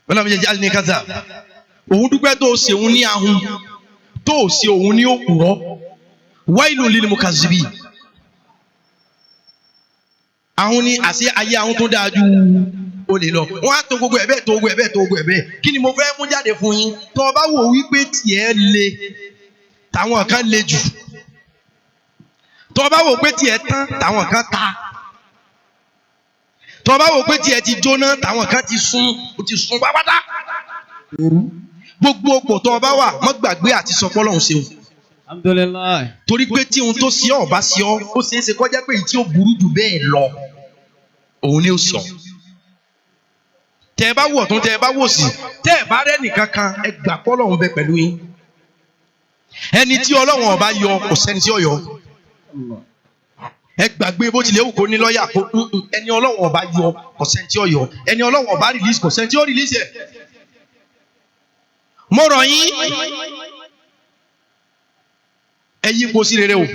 Walam yaj'alni kazab. Òun dúpẹ́ tó ṣe òun ní ahun, tó ṣe òun ní òpùrọ́. Wailun lil mukazzibin. Ahun ní àṣẹ ayé ahun tó dáa ju olè lọ. Wọ́n á tó gbogbo ẹ̀ bẹ́ẹ̀, tó gbogbo ẹ̀ bẹ́ẹ̀, tó gbogbo ẹ̀ bẹ́ẹ̀. Kí ni mo fẹ́ mú jáde fún yín? Tó o bá wò wípé tiẹ̀ le, táwọn kan le jù. Tó o bá wò pé tiẹ̀ tán, táwọn kan ta. Tó o bá wò pé tiẹ̀ ti jóná, táwọn kan ti sun, ó ti sun pápátá. Gbogbo òpò tó o bá wà, má gbàgbé àti sọ pé Ọlọ́run ṣeun. Alhamdulillah. Torí pé tí ohun tó ṣe ọ́ bá ṣe ọ́, ó ṣeé ṣe kó jẹ́ pé èyí tí ó burú jù bẹ́ẹ̀ lọ, òun ni ó sọ. Tẹ ẹ bá wọ̀ tún, tẹ ẹ bá wò sí, tẹ ẹ bá rẹ́ nìkan kan, ẹ gbà pé Ọlọ́run bẹ pẹ̀lú yín. Ẹni tí Ọlọ́run ọba yọ, kò sẹ́ni tí ó yọ. Ẹ gbàgbé bó tilẹ̀ wù kó ní lọ́ọ̀yà kó ẹni Ọlọ́run ọba yọ, kò sẹ́ni tí ó yọ. Ẹni Ọlọ́run ọba release, kò sẹ́ni tí ó release ẹ̀. Mo rọ̀ yín, ẹ yípo sí rere o,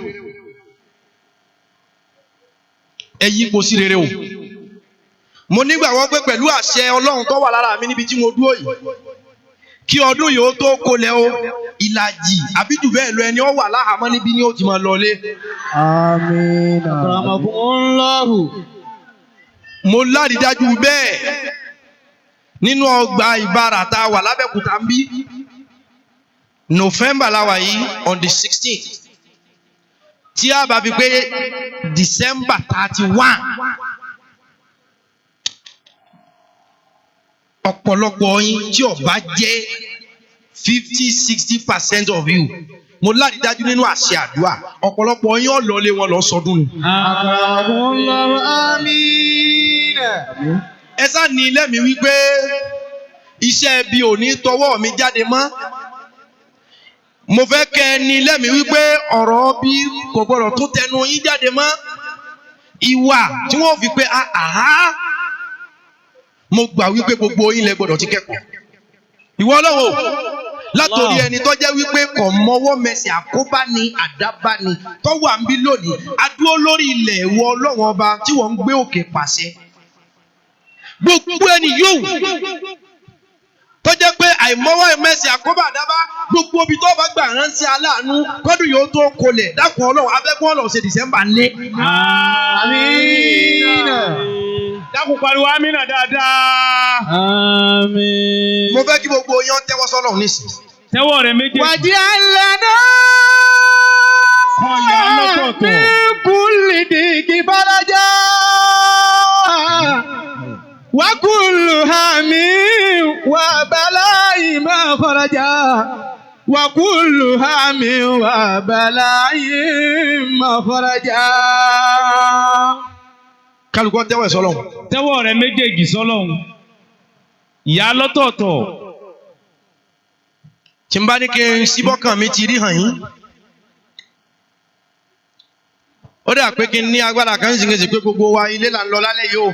ẹ yípo sí rere o. Mo nígbàgbọ́ pé pẹ̀lú àṣẹ Ọlọ́run tó wà lára mi níbi tí mo dúró yìí, kí ọdún yìí ó tó kolẹ̀ o, ìlàjì àbí jù bẹ́ẹ̀ lọ, ẹni ó wà láhàámọ́ níbí ni ó ti máa lọlé. Àmín. Akramakumullahu. Mo lárídájú bẹ́ẹ̀ nínú ọgbà Ìbàrà tá a wà lábẹ́kúta ń bí. November la wà yìí, on the 16th, tí a bá fi pé December 31, ọ̀pọ̀lọpọ̀ yín, tí ó bá jẹ́ 50-60% of you, mo lárídájú nínú àṣẹ àdúrà, ọ̀pọ̀lọpọ̀ yín ó lọlé wọn lọ sọdún ni. Akramakumullahu. Àmín. Ẹ sá ní lẹ́mìí wípé iṣẹ́ ibi ò ní tọwọ́ mi jáde mọ́. Mo fẹ́ kẹ́ ẹ ní lẹ́mìí wípé ọ̀rọ̀ bí kò gbọ́dọ̀ tún tẹnu yín jáde mọ́. Ìwà tí wọ́n fi pé àhá, mo gbà wípé gbogbo yín lẹ gbọ́dọ̀ ti kẹ́kọ̀ọ́. Ìwọ Ọlọ́run o, látòrí ẹni tó jẹ́ wípé kò mọwọ́ mẹsẹ̀, àkóbá ni, àdábá ni, tó wà ń bí lónìí, adúró lórí ilẹ̀. Ìwọ Ọlọ́run ọba tí wọ́n ń gbé òkè pàṣẹ, gbogbo ẹni yóò tó jẹ́ pé àìmọ́wọ́ mẹsẹ̀, àkóbá, àdábá, gbogbo ibi tó bá gbà ránṣẹ́ aláàánú kọ́dún yóò tó kolẹ̀, dákun Ọlọ́run, abẹ́kún Ọlọ́run ṣe December lé. Àmín. Dákun, pariwo amínà dáadáa. Àmín. Mo fẹ́ kí gbogbo yẹn tẹ́wọ́ sọ́lọ́run nísìnyí. Tẹ́wọ́ rẹ méjèèjì. واجعل لنا Kọ́ ya lọ́tọ̀ọ̀tọ̀. من كل ضيق فرجا وكل هم وبلاء مخرجا وكل هم وبلاء مخرجا. Kálukú tẹ́wọ́ ẹ̀ sọ́lọ́run. Tẹ́wọ́ rẹ méjèèjì sọ́lọ́hun. Ìyá lọ́tọ̀ọ̀tọ̀. Tí n bá ní kí n síbọ̀kàn mi ti rí hàn yín, ó dà pé kí n ní agbára kan sì kejì pé gbogbo wa ilé là ń lọ lálẹ́ yìí o.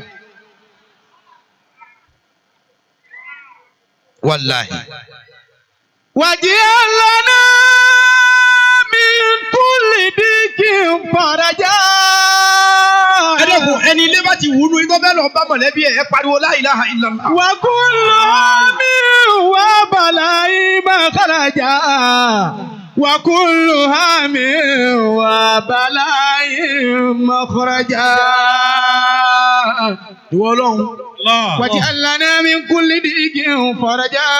Wàláhì. واجعل لنا من كل ضيق فرجا. Ẹ dẹ́kun, ẹni ilé bá ti wúnú ikọ́ fẹ́ lọ bá mọ̀lẹ́bí ẹ̀, ẹ pariwo la ilaha illallah. وكل هم وبلاء مخرجا وكل هم وبلاء مخرجا. Ìwọ Ọlọ́run. واجعل لنا من كل ضيق فرجا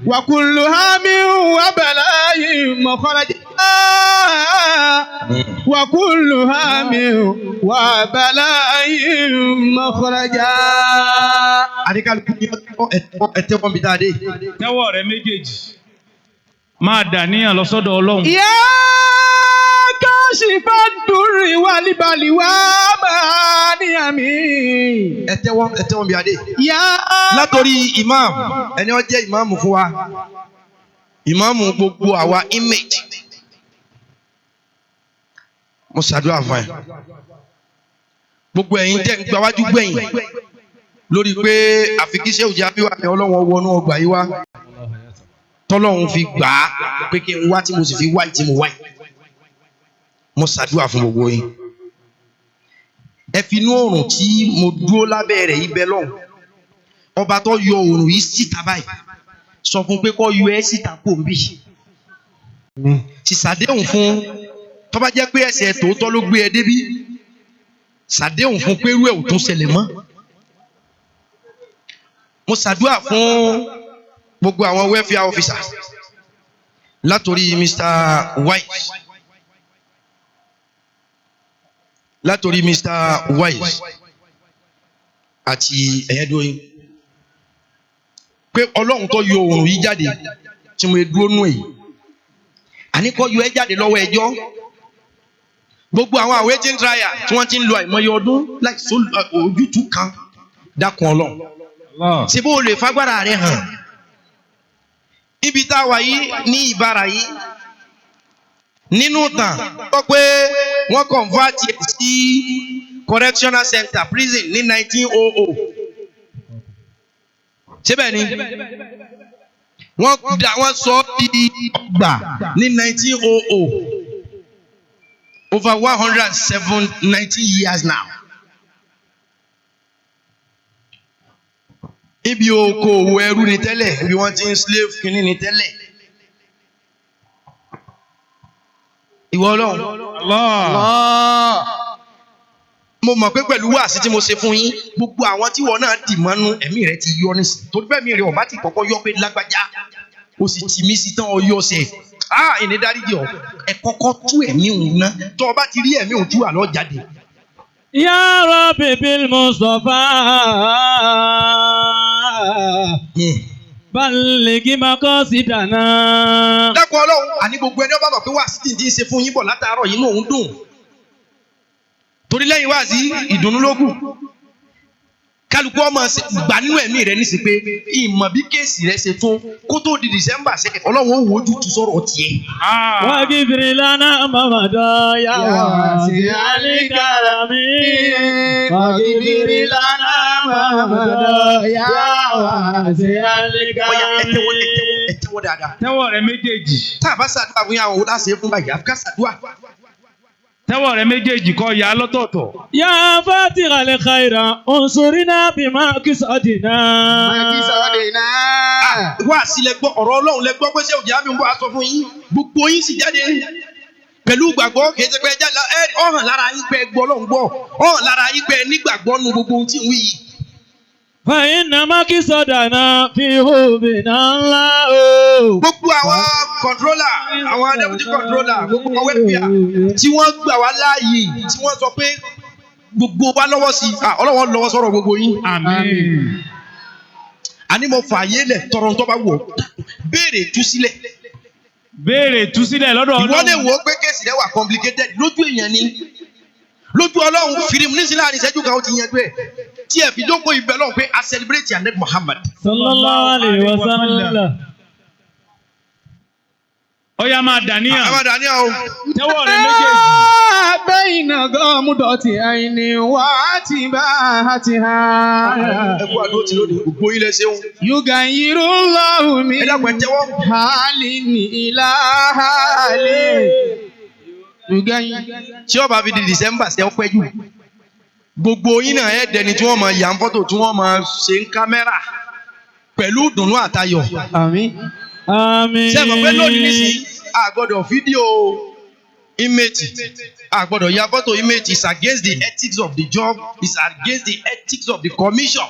وكل هم وبلاء مخرجا وكل هم وبلاء مخرجا. Àdìkálukú ní ẹ tẹ́wọ́ mi dáadé. Tẹ́wọ́ rẹ méjèèjì. Máa dà níyàn lọ sọ́dọ̀ Ọlọ́run. يا كاشف الضر والبلوى ما نعمي. Ẹ tẹ́wọ́, ẹ tẹ́wọ́ mi dáadé. يا Látòrí imam, ẹni ó jẹ́ ìmáàmù fún wa, ìmáàmù gbogbo àwa inmate, mo ṣàdúrà fún ẹ. Gbogbo ẹ̀yin tẹ́ ń gbawájú gbẹ̀yìn lórí pé àfi kí Shehu Jamiu àmì Ọlọ́run wọnú ọgbà yìí wá, tọ́lọ́run fi gbà á pé kí n wá, tí mo sì fi wá tí mo wá yìí, mo ṣàdúrà fún gbogbo yín. Ẹ fi inú oòrùn tí mo dúró lábẹ́ rẹ̀ yìí bẹ lọ́hùn ọba tó yọ oòrùn yìí síta báyìí, sọ fún pé kó yọ ẹ́ síta kó ń bì ti ṣàdéhùn fún. Tó bá jẹ́ pé ẹsẹ̀ tòótọ́ ló gbé ẹ débí, ṣàdéhùn fún pé irú ẹ̀ ò tún ṣẹlẹ̀ mọ́. Mo ṣàdúrà fún gbogbo àwọn welfare officers, látòrí Mr. White, látòrí Mr. White àti ẹ̀yẹ́dóyin, pé Ọlọ́run tó yọ oòrùn yìí jáde tí mo dúró nù èyí, àní kó yọ ẹ́ jáde lọ́wọ́ ẹjọ́. Gbogbo àwọn awaiting trial tí wọ́n ti ń lo àìmọye ọdún láì sọ ojútùú kan, dákun Ọlọ́run, ṣé bó o lè fagbára rẹ hàn ibi tá a wà yìí ní ìbára yìí nínú tàn tó pé wọ́n convert ẹ̀ sí correctional center, prison, ní 1900. Síbẹ̀ ni wọ́n da wọ́n sọ ọ́ di ọgbà ní 1900, over 107, 19 years now. Ibi okòòwò ẹrú ni tẹ́lẹ̀, ibi wọ́n ti ń slave kínní ni tẹ́lẹ̀. Ìwọ Ọlọ́run, mo mọ̀ pé pẹ̀lú wáàsí tí mo ṣe fún yín, gbogbo àwọn tí wọ́n náà dì mọ́nú ẹ̀mí rẹ ti yọ nísìnyí, torí bẹ́ẹ̀ mi rẹ ọ̀bá ti kọ́kọ́ yọ pé lágbájá o sì tì mí sí tán, ọyọ ọsẹ ah, ìní dáríjì ọ. Ẹ kọ́kọ́ tú ẹ̀mí òun ná. Tó o bá ti rí ẹ̀mí òun tú, àlọ́ jáde. يا رب بالمصطفى بلغ مقاصدنا. Dákun Ọlọ́run, àní gbogbo ẹni ọba mọ̀ pé wáàsí tí n ti ń ṣe fún yín bọ̀ látàárọ̀ yìí, inú òun dùn, torí lẹ́yìn wáàsí ìdùnnú ló kù. Kálukú ọmọ gbà nínú ẹ̀mí rẹ nísì pé ìmọ̀ bí case rẹ ṣe tó, kó tó di December sẹ́kẹ̀, Ọlọ́run ó wo ojú tu sọ̀rọ̀ tiẹ̀. واغفر لنا ما مضى يا واسع الكرم. واغفر لنا ما مضى يا واسع Ọ̀yá, ẹ tẹ́wọ́, ẹ tẹ́wọ́, الكرم. ẹ tẹ́wọ́ dáadáa. Tẹ́wọ́ rẹ méjèèjì. Tá a bá ṣàdúrà fún yàrá òun láṣẹ fún báyìí, àfi ká ṣàdúrà. Tẹ́wọ́ rẹ méjèèjì kó ya lọ́tọ̀ọ̀tọ̀. يا فاتح الخير انصرنا بما قصدنا. Wá sí lẹ gbọ́ ọ̀rọ̀ Ọlọ́run, lẹ gbọ́ pé ṣé òjá mi ń bọ̀ aṣọ fún yín, gbogbo yín sì jáde pẹ̀lú gbàgbọ́. Kì í ṣe pé ẹ jáde ẹ ọ̀hàn lára yín pé ẹ gbọ́ Ọlọ́run gbọ́, ọ̀hàn lára yín pé ẹ nígbàgbọ́ nu gbogbo ohun tí ń wí yìí. فإن مقصدنا في حبنا الله. Gbogbo àwọn controller, àwọn deputy controller, gbogbo àwọn welfare tí wọ́n gbà wá láàyè, tí wọ́n sọ pé gbogbo wa lọ́wọ́ sí i, Ọlọ́wọ́ lọ́wọ́ sọ̀rọ̀ gbogbo yín. Àmín. Àní mo fààyè lẹ̀, tọrọ tó bá wọ̀, béèrè tú sílẹ̀. Béèrè túsílẹ̀ lọ́dọ̀ Ìwọ lè Ọlọ́run. wò ó pé case rẹ wà complicated lójú èèyàn ni, lójú Ọlọ́run fìrìmù nísìnyí, láàrin ìṣẹ́jú kan ó ti yanjú ẹ̀. Tí ẹ fi jókòó ìbẹ̀ lọ́hùn pé a celebrate anabi Muhammad. صلى الله عليه وسلم. Ó yá, máa dàníyàn. Àwọn dàní àwọn. Tẹ́wọ́ rẹ méjèèjì. بين غمضة عين واعتباهتها. Ẹ kú àdó tí lónìí, gbogbo ilẹ̀ ṣeun. يغير الله من Ẹ dákun, ẹ tẹ́wọ́. حال إلى حال يغير Tí ó bá fi di December ṣe ọpẹ́ jù, gbogbo yín náà ẹ dẹni tí wọ́n máa yà ń fọ́tò, tí wọ́n máa ṣe ń kámẹ́rà pẹ̀lú ìdùnnú àtayọ̀. آمين. آمين. Ṣé ẹ mọ̀ pé lónìí nísìnyí, a gbọ́dọ̀ fídíò image, a gbọ́dọ̀ ya fọ́tò image? Is against the ethics of the job, is against the ethics of the commission.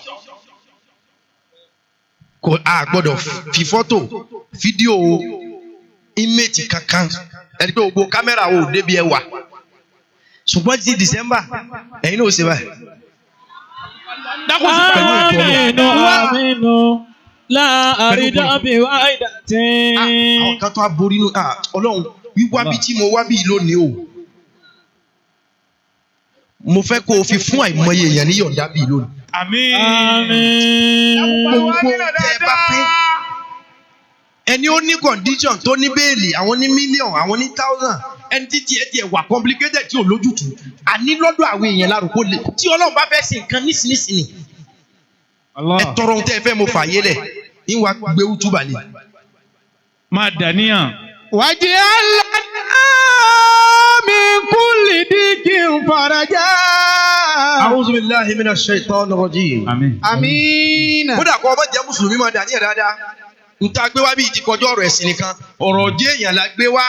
Kò, a gbọ́dọ̀ fi fọ́tò, fídíò image kankan. Ẹni pé gbogbo kámẹ́rà ò débi ẹ wà, ṣùgbọ́n ti December, ẹ̀yin náà ó ṣe báyìí. Dákun sí pẹ̀lú آمين آمين لا أريد بواحدة. Àwọn kan tó a borí inú Ọlọ́run wíwá bí tí mo wá bí lónìí o, mo fẹ́ kó o fi fún àìmọye èèyàn ní yọ̀ǹda bí lónìí. Àmín. آمين. Gbogbo tẹ ẹ bá fẹ́, ẹni ó ní condition tó ní bail, àwọn ní million, àwọn ní thousand, ẹni títí ẹ tiẹ̀ wà complicated tí ò lójútùú, àní lọ́dọ̀ àwọn èèyàn lárúkọ lè tí Ọlọ́run bá fẹ́ ṣe nǹkan nísinsìnyí. Ẹ tọrọ ohun tẹ́ ẹ fẹ́, mo fààyè lẹ̀ ń wá gbé útúbà lè. Máa dàníyàn. واجعل لنا من كل ضيق فرجا. أعوذ بالله من الشيطان الرجيم. Àmín. آمين. Kódà kó ọmọ jẹ́ mùsùlùmí, máa dàníyàn dáadáa. N ta gbé wá bí ti kọjá ọ̀rọ̀ ẹ̀sìn nìkan, ọ̀rọ̀ ọjọ́ èèyàn la gbé wá.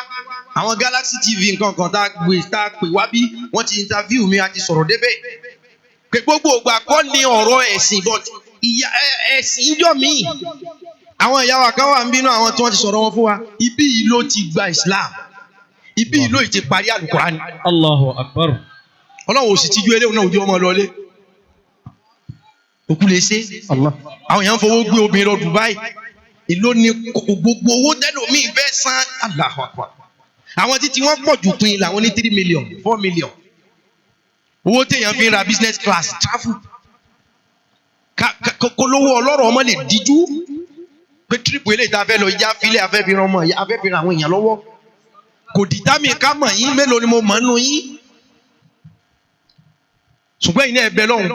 Àwọn Galaxy TV nǹkan kan tá a gbé, tá a pè wá bí, wọ́n ti interview mi, a ti sọ̀rọ̀ débẹ̀ pé gbogbo ìgbà kọ́ ni ọ̀rọ̀ ẹ̀sìn, but ìyá ẹ̀sìn jọ míì. Àwọn ìyá wa kan wà ń bínú, àwọn tí wọ́n ti sọ̀rọ̀ wọn fún wa, ibí yìí ló ti gba Islam, ibí yìí ló ti parí Àlùkùránì. الله أكبر. Ọlọ́run ò sì tijú eléyìí náà, ojú ọmọ lọlé òkú lè ṣe. Àwọn èèyàn ń fowó gbé obìnrin lọ Dubai, èló ni gbogbo owó tẹlómi fẹ́ san? Allahu Akbar. Àwọn títí wọ́n pọ̀ jù pin làwọn ní 3 million, 4 million, owó téèyàn fi ń ra business class travel. Kólówó ọlọ́rọ̀ ọmọ lè díjú pé trip eléyìí tá a fẹ́ lọ ìjà filẹ̀, a fẹ́ fi ran ọmọ, a fẹ́ fi ran àwọn èèyàn lọ́wọ́. Kò dìtámì ká mọ̀ yín, mélòó ni mo mọ̀ nínú yín, ṣùgbọ́n ẹ̀yin náà ẹ bẹ lọ́hùn,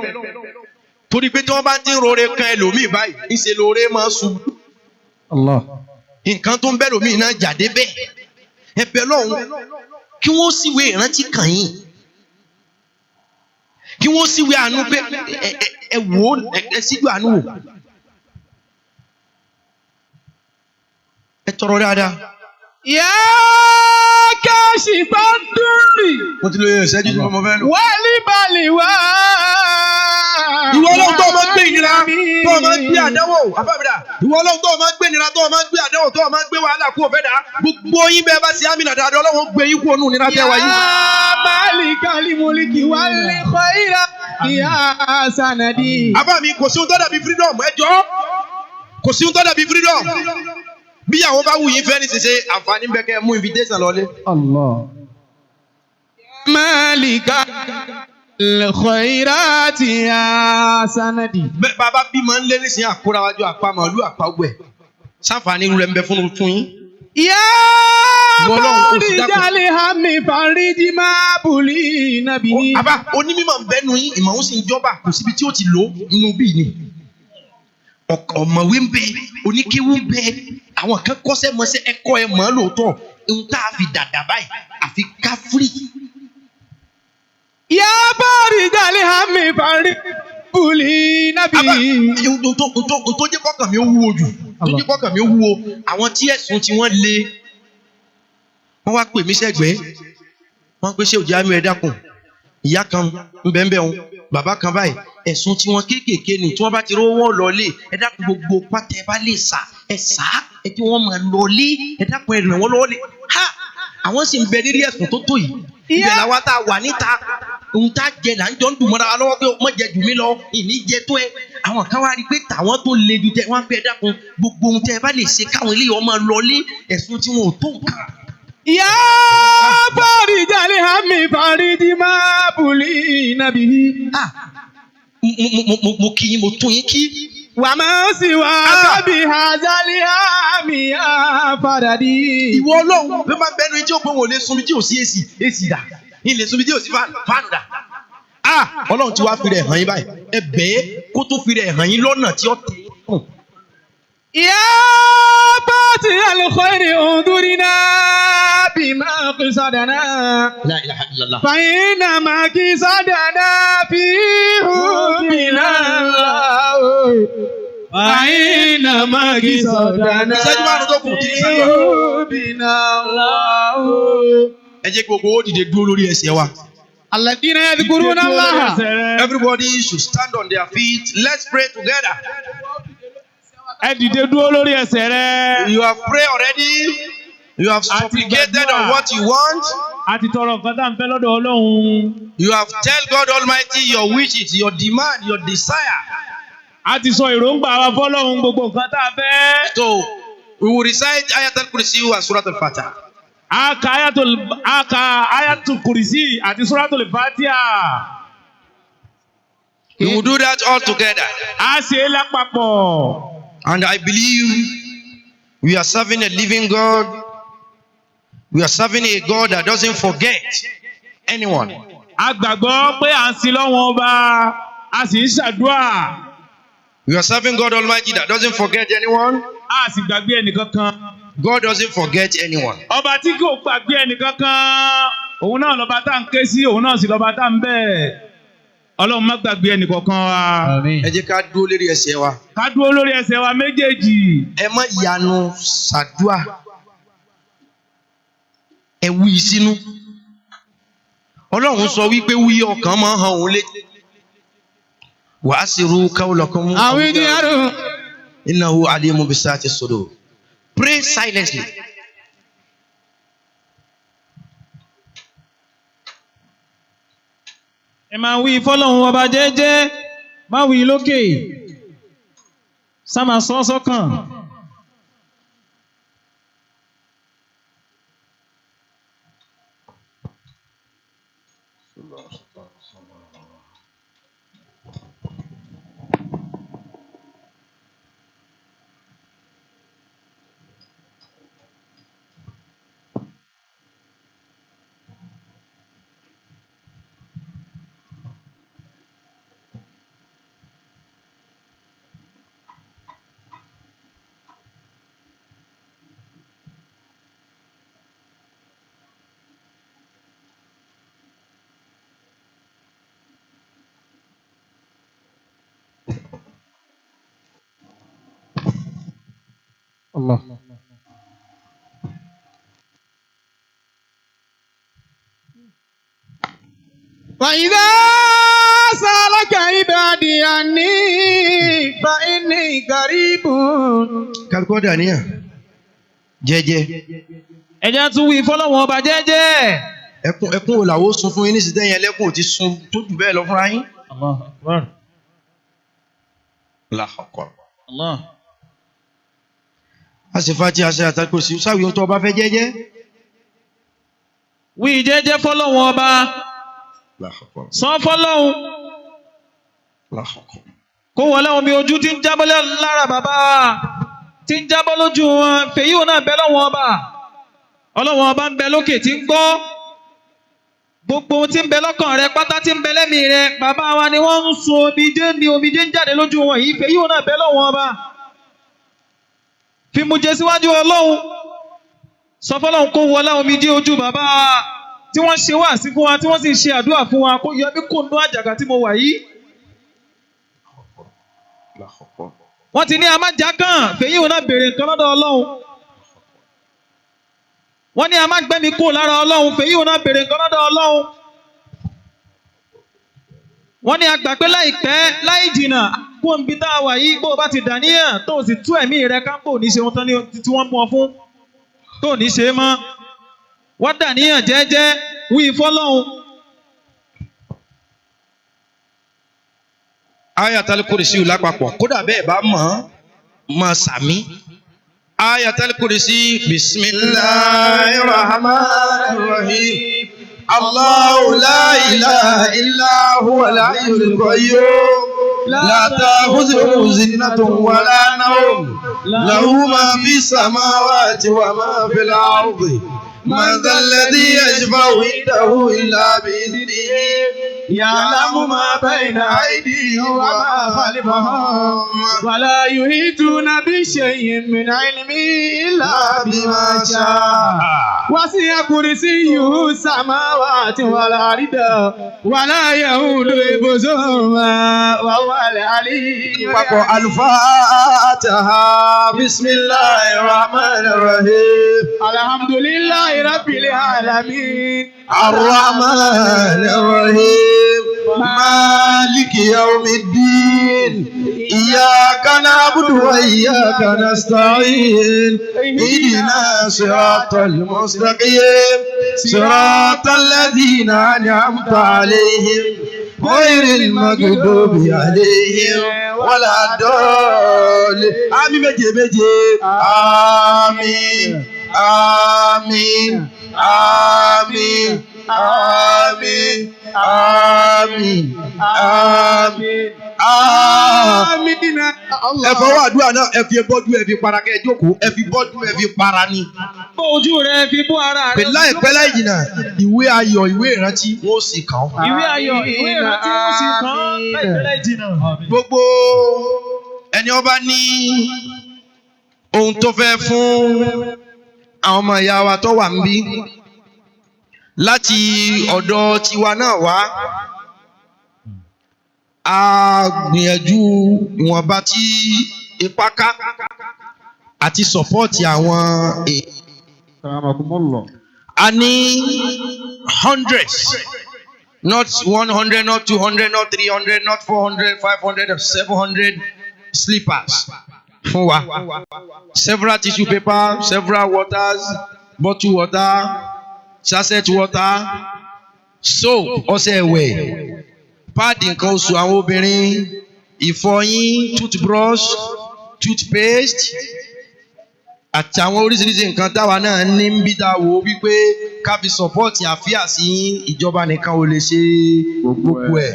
torí pé tí wọ́n bá ti ń rore kan ẹlòmíì báyìí, ńṣe lóore máa ń ṣubú. Nǹkan tó ń bẹ́ lòmíì náà jáde bẹ́ẹ̀. Ẹ bẹ lọ́hùn kí wọ́n sì wé ìrántí kàn yín, kí wọ́n sì wé àánú pé ẹ wò ó, ẹ síjú àánú wò. Ẹ tọrọ dáadáa. يا كاشف الضر Mo ti lo ìṣẹ́jú tí mo fẹ́ lò. والبلوى. Ìwọ Ọlọ́run tó o máa ń gbé ìnira, tó o máa ń gbé àdánwò àbábìdà, ìwọ Ọlọ́run tó o máa ń gbé ìnira, tó o máa ń gbé àdánwò, tó o máa ń gbé wàhálà kú òfẹ́ dà, gbogbo yín bẹ́ẹ̀ bá ṣe àmìnà dáadáa, Ọlọ́run gbé yín kú ònú ìnira tẹ́ wáyé. يا مالك الملك والخير يا سندي. Àbá mi, kò sí ohun tó dàbí freedom, ẹ jọ, kò sí ohun tó dàbí freedom. Bí àwọn bá wù yín fẹ́ ní ṣiṣẹ́, àǹfààní bẹ́ẹ̀ kẹ́ ẹ mú invitation lọlé. مالك الخيرات يا سندي. Bẹ́ẹ̀ bàbá bímọ ń lé nísìnyí àkórawájú àpá màálù àpá ọgbẹ sáfàní irú rẹ̀ ń bẹ fún fún yín. يا Ìwọ Ọlọ́run, ó sì فارج dákun. الهم فرج ما بلينا به. Àbá onímọ̀ ń bẹ́nu yín, ìmọ̀ ń sì ń jọba, kò síbi tí ó ti lò ó inú bíi ni. Ọ̀mọ̀wé ń bẹ, oníkéwú ń bẹ, àwọn kan kọ́ṣẹ́ mọṣẹ́ ẹ̀kọ́ ẹ̀ mọ́ lóòótọ́, ohun tá a fi dàdà báyìí àfi ká fírì. يا فارج الهم فرج بلينا Àbá به. ohun tó ohun tó ohun tó jẹ́ kọ́kàn mi ó wúwo jù, tó jẹ́ kọ́kàn mi ó wúwo, àwọn tí ẹ̀sùn tí wọ́n le, wọ́n wá pè mí sẹ́gbẹ̀ẹ́, wọ́n pè ṣé òjì àmì ẹ̀ dákun, ìyá kan ń bẹ́ẹ̀ bẹ́ẹ̀ wọn, bàbá kan báyìí, ẹ̀sùn tí wọ́n kéékèèké ni, tí wọ́n bá ti rówó wọn lọlé, ẹ dákun gbogbo pátá ẹ bá lè sà, ẹ sà á, ẹ kí wọ́n máa lọlé, ẹ dákun ẹ ràn wọ́n lọ́wọ́ lé. Ha! Àwọn sì ń bẹ lérí ẹ̀sùn tó tó yìí. Ibẹ̀ làwa tá a wà níta, ohun tá a jẹ là ń jọ ń dùn mọ́ra wa lọ́wọ́ pé mọ́ jẹ jù mí lọ, ìní jẹ tó ẹ. Àwọn kan wá rí i pé tàwọn tó le ju tẹ, wọ́n á pẹ́ ẹ dákun gbogbo ohun tẹ ẹ bá lè ṣe káwọn eléyìí ọmọ lọlé, ẹ̀sùn tí wọn ò tó nǹkan. يا فارج الهم فرج ما بلينا به. Ah! Mo mo mo kí yín, mo tún yín kí. وما سواك بهذا الهم يا فردي. Ìwọ Ọlọ́run bí wọ́n bá bẹnu tí ó pé wọn ò lè sunmi tí ò sí èsì, èsì dà, ní lè sunmi tí ò sí fáànù, fáànù dà. Ah! Ọlọ́run ti wá fi rẹ̀ hàn yín báyìí. Ẹ bẹ́ẹ̀ kó tó fi rẹ̀ hàn yín lọ́nà tí ó tẹ̀ yín lọ́rùn. يا فاتح الخير انظرنا بما قصدنا. La ilaha illallah. فإنما قصدنا في حبنا الله. فإنما قصدنا Ìṣẹ́jú márùn-ún tó kù, kí ni في ìṣẹ́jú? حبنا الله. Ẹ jẹ́ kí gbogbo ó dìde dúró lórí ẹsẹ̀ wa. الذين يذكرون الله. Everybody should stand on their feet. Let's pray together. Ẹ dìde dúró lórí ẹsẹ̀ rẹ. You have prayed already. You have supplicated on what you want. A ti tọrọ nǹkan tá à ń fẹ́ lọ́dọ̀ Ọlọ́run. You have tell God Almighty your wishes, your demand, your desire. A ti sọ èròǹgbà wa fọ́lọ́run gbogbo nǹkan tá a fẹ́. So we will recite Ayatul Kursi and Surah Al-Fatih. A ka Ayatul a ka Ayatul Kursi àti Suratul Fatiha. We will do that all together. A ṣe é lápapọ̀. And I believe we are serving a living God. We are serving a God that doesn't forget anyone. A gbàgbọ́ pé à ń sin lọ́wọ́n ọba, a sì ń ṣàdúrà. We are serving God Almighty that doesn't forget anyone. A sì gbàgbé ẹnìkankan. God doesn't forget anyone. Ọba tí kò gbàgbé ẹnìkankan, òun náà lọ́ba tá à ń ké sí, òun náà sì lọ́ba tá à ń bẹ̀. Ọlọ́run má gbàgbé ẹnìkankan wa. Ẹ jẹ́ ká dúró lérí ẹsẹ̀ wa. Ká dúró lórí ẹsẹ̀ wa méjèèjì. Ẹ má yanu ṣàdúà. Ẹ wí sínú. Ọlọ́run sọ wípé wí ọkàn máa ń han òun létí. Wa asiru qawlakum. Àwọn ènìyàn. Innahu alimun bisati sudur. Pray silently. Ẹ máa wí fọ́lọ́run ọba jẹ́jẹ́, má wí lókè, sá máa sọ sọ́kàn. Allah. وإذا سألك عبادي عني فإني قريب. Kálukú ọ̀dà níyà. Jẹ́jẹ́. Ẹ jẹ́ tún wí fọ́lọ́run ọba jẹ́jẹ́. Ẹkún ẹkún wo làwọn ó sun fún yín ní ìsìtẹ́yìn ẹlẹ́kùn ò ti sun tó jù bẹ́ẹ̀ lọ fúnra yín. Allahu Akbar. Allahu Akbar. Allah. A sì fa tí a ṣe àtàkùn sí sáwìí ohun tó o bá fẹ́ jẹ́jẹ́. Wí jẹ́jẹ́ fọ́lọ́run ọba. Sọ fọ́lọ́hun kó wọlé omi ojú tí ń jábọ́ lára bàbá tí ń jábọ́ lójú wọn, fèyí òun náà bẹ lọ́wọ́n ọba. Ọlọ́wọ́n ọba ń bẹ lókè tí ń gbọ́. Gbogbo ohun tí ń bẹ lọ́kàn rẹ pátá tí ń bẹ lẹ́mìí rẹ, bàbá wa ni wọ́n ń sun omijé, ni omijé ń jáde lójú wọn yìí, fèyí òun náà bẹ lọ́wọ́n ọba. Fi mu jẹ síwájú Ọlọ́run. Sọ fọ́lọ́run kó wọlé omijé ojú bàbá wa tí wọ́n ṣe wáàsí fún wa, tí wọ́n sì ṣe àdúrà fún wa, kó yọ mí kó nú àjàgà tí mo wà yìí. Wọ́n ti ní a má jákàn, fèyí òun náà béèrè nǹkan lọ́dọ̀ Ọlọ́run. Wọ́n ní a má gbẹ́mi kúrò lára Ọlọ́run, fèyí òun náà béèrè nǹkan lọ́dọ̀ Ọlọ́run. Wọ́n ní a gbà pé láìpẹ́ láì jìnnà kó ń bi tá a wà yìí, bó o bá ti dàníyàn tó o sì tú ẹ̀mí rẹ ká bò ní ṣe ohun tán ní tí wọ́n mú ọ fún tó ò ní ṣe é mọ́. Wọ́n dàníyàn jẹ́jẹ́ wí fọ́lọ́run. Ayatul Kursi lápapọ̀, kódà bẹ́ẹ̀ bá mọ̀ ọ́n mọ̀ sàmí. Ayatul Kursi, bismillahir rahmanir rahim. Allahu la ilaha illa huwal hayyul qayyum. La ta'khudhuhu sinatun wa la nawm. Lahu ma fis samawati wa ma fil ardi. Man dhal ladhi yashfa'u 'indahu illa bi'idhnihi. يعلم ما بين أيديهم وما خلفهم ولا يحيطون بشيء من علمه إلا بما شاء وسع كرسيه السماوات والأرض ولا يؤوده حفظهما وهو العلي. Papọ̀ Al-Fatiha, bismillahir rahmanir rahim. الحمد لله رب العالمين. الرحمن الرحيم، مالك يوم الدين، إياك نعبد وإياك نستعين، اهدنا صراط المستقيم، صراط الذين أنعمت عليهم، غير المغضوب عليهم ولا الضالين. آمين méje méje. Àmín, àmín, àmín, àmín, àmín, àmín, àmín. Ẹ fọwọ́ àdúrà náà, ẹ fi bọ́dú, ẹ fi para, kẹ́ ẹ jókòó, ẹ fi bọ́dú, ẹ fi para ni. Bó ojú rẹ fi bó ara rẹ. Pẹ̀lú láìpẹ́ láì jìnnà, ìwé ayọ̀, ìwé ìrántí wọ́n ó sì kàn án. Ìwé ayọ̀, ìwé ìrántí wọ́n sì kàn án láìpẹ́ láì jìnnà. Gbogbo ẹni ó bá ní ohun tó fẹ́ fún àwọn ọmọ ìyá wa tó wà níbí láti ọ̀dọ̀ tiwa náà wá, a gbìyànjú ìwọ̀nba tí ipá ká àti sọ̀pọ́ọ̀tì àwọn èèyàn. A ní hundreds, not 100, not 200, not 300, not 400, 500, 700 slippers fún wa. Several tissue paper, several waters, bottled water, sachet water, soap, ọṣẹ ìwẹ̀, páàdì nǹkan oṣù àwọn obìnrin, ìfọyín, toothbrush, toothpaste, àtàwọn oríṣiríṣi nǹkan táwa náà ní ń bí tá a wò ó wípé ká fi sọ̀pọ́ọ̀tì àfíà sí ìjọba nìkan ò lè ṣe gbogbo ẹ̀.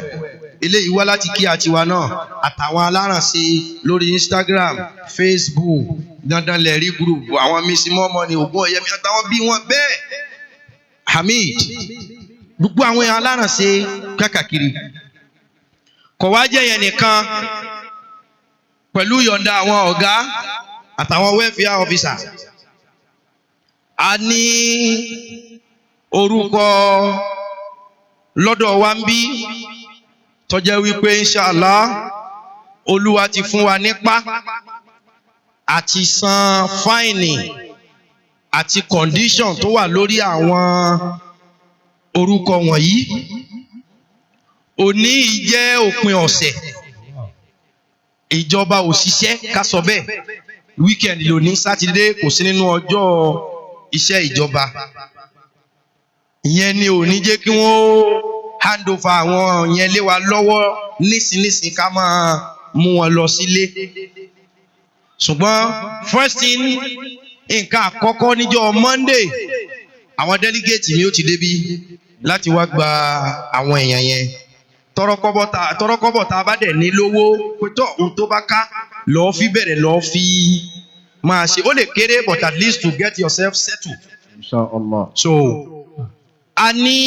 Eléyìí wá láti kí àtiwa náà àtàwọn alárànṣe lórí Instagram, Facebook, Dandan Lẹ́rí group, àwọn Miss Mọ́mọ́ ni Ògún Ọ̀yẹ́mi àtàwọn bí wọ́n bẹ́ẹ̀, Hamid, gbogbo àwọn alárànṣe kákàkiri. Kò wá jẹ́ yẹn nìkan, pẹ̀lú yọ̀ǹda àwọn ọ̀gá àtàwọn welfare officer, a ní orúkọ lọ́dọ̀ wa ń bí tó jẹ́ wípé inshallah Olúwa ti fún wa nípa àti san fáìnì àti condition tó wà lórí àwọn orúkọ wọ̀nyí. Òní yìí jẹ́ òpin ọ̀sẹ̀, ìjọba ò ṣiṣẹ́, ká sọ bẹ́ẹ̀, weekend lóní, Sátidé kò sí nínú ọjọ́ iṣẹ́ ìjọba. Ìyẹn ni ò ní jẹ́ kí wọ́n hand over àwọn yẹn lé wa lọ́wọ́ nísinsìnyí ká máa mú wọn lọ sílé. Ṣùgbọ́n first thing, nǹkan àkọ́kọ́ níjọ́ Monday, àwọn delegate mi ó ti débí. Láti wá gba àwọn èèyàn yẹn. Tọrọkọ́bọ̀ tá a bá dẹ̀ ní lówó pé tọ́ ohun tó bá ká lọ́ọ́ fi bẹ̀rẹ̀, lọ́ọ́ fi máa ṣe. Ó lè kéré, but at least to get yourself settled. Inshallah. So a ní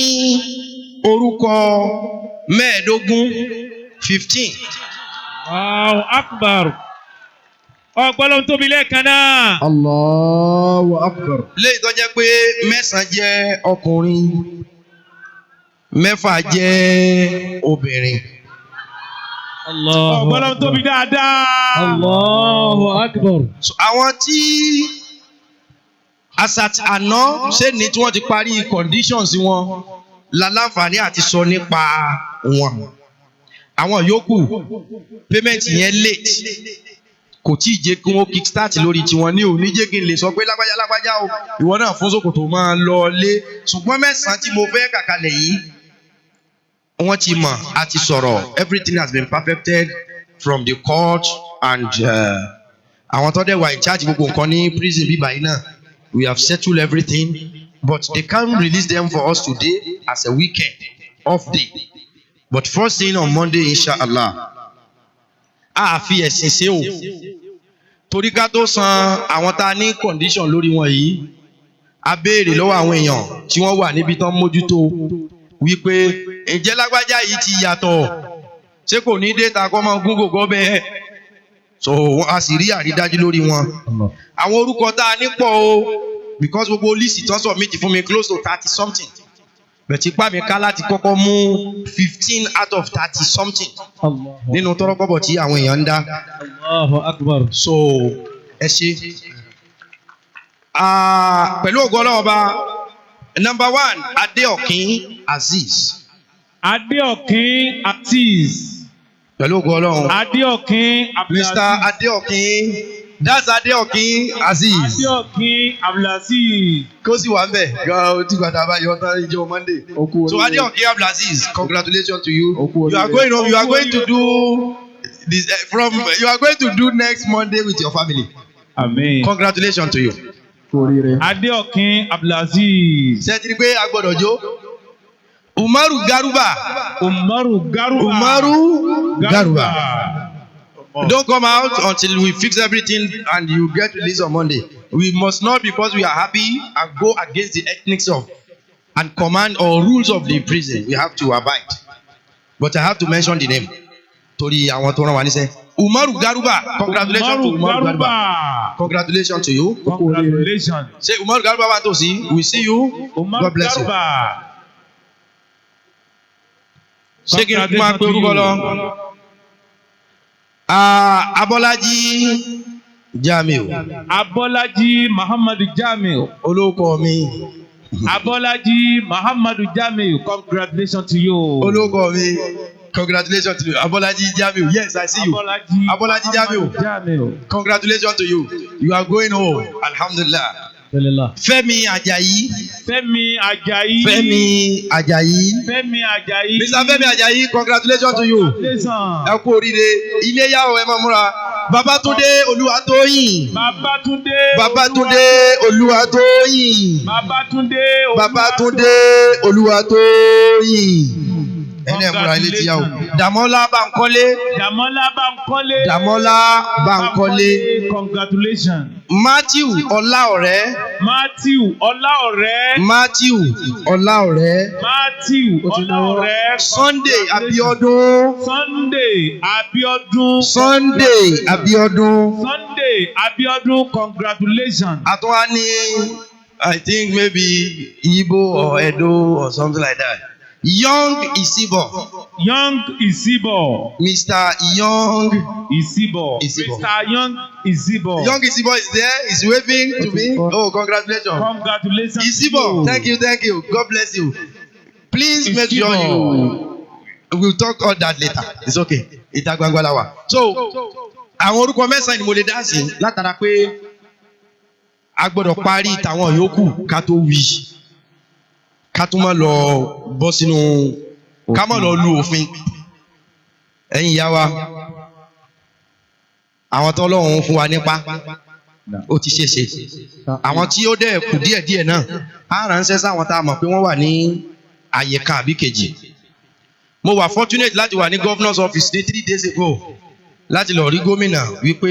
orúkọ 15, 15. Allahu Akbar. Ọgbọ́n ló ń tóbi lẹ́ẹ̀kan náà. Allahu Akbar. Léyìí tó jẹ́ pé mẹ́sàn-án jẹ́ ọkùnrin, 6 jẹ́ obìnrin. Ọgbọ́n ló ń tóbi dáadáa. Allahu Akbar. So, àwọn tí as at àná ṣé ní tí wọ́n ti parí conditions wọn la láǹfààní àti sọ nípa wọn. Àwọn yòókù, payment yẹn late, kò tí ì jẹ́ kí wọ́n kick start lórí tiwọn ní òní jẹ́ kí n lè sọ pé lágbájá lágbájá o, ìwọ náà fún ṣòkòtò máa lọ lé. Ṣùgbọ́n 9 tí mo fẹ́ kàkalẹ̀ yìí, wọ́n ti mọ̀, a ti sọ̀rọ̀, everything has been perfected from the court and àwọn tó dẹ̀ wà in charge gbogbo nǹkan ní prison bíbá yìí náà. We have settled everything, but they can't release them for us today as a weekend off day, but first thing on Monday, inshallah. A fi ẹ̀sìn ṣe o, torí ká tó san àwọn tá a ní condition lórí wọn yìí, a béèrè lọ́wọ́ àwọn èèyàn tí wọ́n wà níbi tán mójútó wípé ǹjẹ́ lágbájá yìí ti yàtọ̀, ṣé kò ní dé ta kọ́ máa gún gògó bẹ́ẹ̀? So a sì rí àrídájú lórí wọn. Àwọn orúkọ tá a ní pọ̀ o, because gbogbo list tán submit fún mi, close to 30 something, but ipá mi ká láti kọ́kọ́ mú 15 out of 30 something nínú tọ́rọ́kọ́bọ̀ tí àwọn èèyàn ń dá. Allahu Akbar. So ẹ ṣe. Ah, pẹ̀lú ògo Ọlọ́run Ọba, number one, Adéọ̀kín Azeez. Adéọ̀kín Azeez. Pẹ̀lú ògo Ọlọ́run. Adéọ̀kín. Mr. Adéọ̀kín, that's Adéọ̀kín Azeez. Adéọ̀kín Abdulaziz. Kó sì wà ń bẹ̀ gan-an tí gbàtà bá yọ tán ìjọ Monday. So Adéọ̀kín Abdulaziz, congratulations to you. You are going home. You are going to do this from you are going to do next Monday with your family. Amen. Congratulations to you. Adéọ̀kín Abdulaziz. Ṣé ẹ ti rí i pé a gbọ́dọ̀ jó? Umaru Garuba. Umaru Garuba. Umaru Garuba. Don't come out until we fix everything and you get released on Monday. We must not, because we are happy, and go against the ethics of and command or rules of the prison. We have to abide. But I have to mention the name. Torí àwọn tó rán wa níṣẹ́. Umaru Garuba, congratulations to Umaru Garuba. Congratulations to you. Congratulations. Ṣé Umaru Garuba wà tòsí? We see you. Umaru God bless you. Garuba. Ṣé kí n máa pe orúkọ lọ? Ah, Abọ́lájí Jamiu. Abọ́lájí Muhammadu Jamiu. Olóko mi. Abọ́lájí Muhammadu Jamiu, congratulations to you. Olóko mi. Congratulations to you. Abọ́lájí Jamiu. Yes, I see you. Abọ́lájí Abọ́lájí Jamiu. Jamiu. Congratulations to you. You are going home. Alhamdulillah. Fẹ́mi Ajayi. Fẹ́mi Ajayi. Fẹ́mi Ajayi. Fẹ́mi Ajayi. Mr. Fẹ́mi Ajayi, congratulations to you. Congratulations. Ẹ kú oríire. Ilé yá o, ẹ máa múra. Babátúndé Olúwatóyìn. Babátúndé. Babátúndé Olúwatóyìn. Babátúndé. Babátúndé Olúwatóyìn. Ẹni ẹ̀ múra, ilé ti yá o. Dàmọ́lá Bánkọ́lé. Dàmọ́lá Bánkọ́lé. Dàmọ́lá Bánkọ́lé. Congratulations. Matthew Ọláọ̀rẹ́. Matthew Ọláọ̀rẹ́. Matthew Ọláọ̀rẹ́. Matthew Ọláọ̀rẹ́. Sunday Abiodun. Sunday Abiodun. Sunday Abiodun. Sunday Abiodun, congratulations. Àtúnwá ní, I think maybe Igbo or Edo or something like that. Young Isibo. Young Isibo. Mr. Young Isibo. Isibo. Mr. Young Isibo. Young Isibo is there. He's waving to me. Oh, congratulations. Congratulations. Isibo, thank you, thank you. God bless you. Please make sure you. We'll talk all that later. It's okay. Ìta gbangba la wà. So, àwọn orúkọ 9 ni mo lè dá sí látara pé a gbọ́dọ̀ parí tàwọn yòókù ká tó wí. Ká tún má lọ bọ́ sínú, ká má lọ lu òfin. Ẹ̀yin ìyá wa, àwọn tọ́lọ́run fún wa nípa, ó ti ṣe é ṣe. Àwọn tí ó dẹ̀ kù díẹ̀díẹ̀ náà, á ránṣẹ́ sáwọn tá a mọ̀ pé wọ́n wà ní Àyè kan àbí kejì. Mo wà fortunate láti wà ní governor's office ní 3 days ago láti lọ rí gómìnà wípé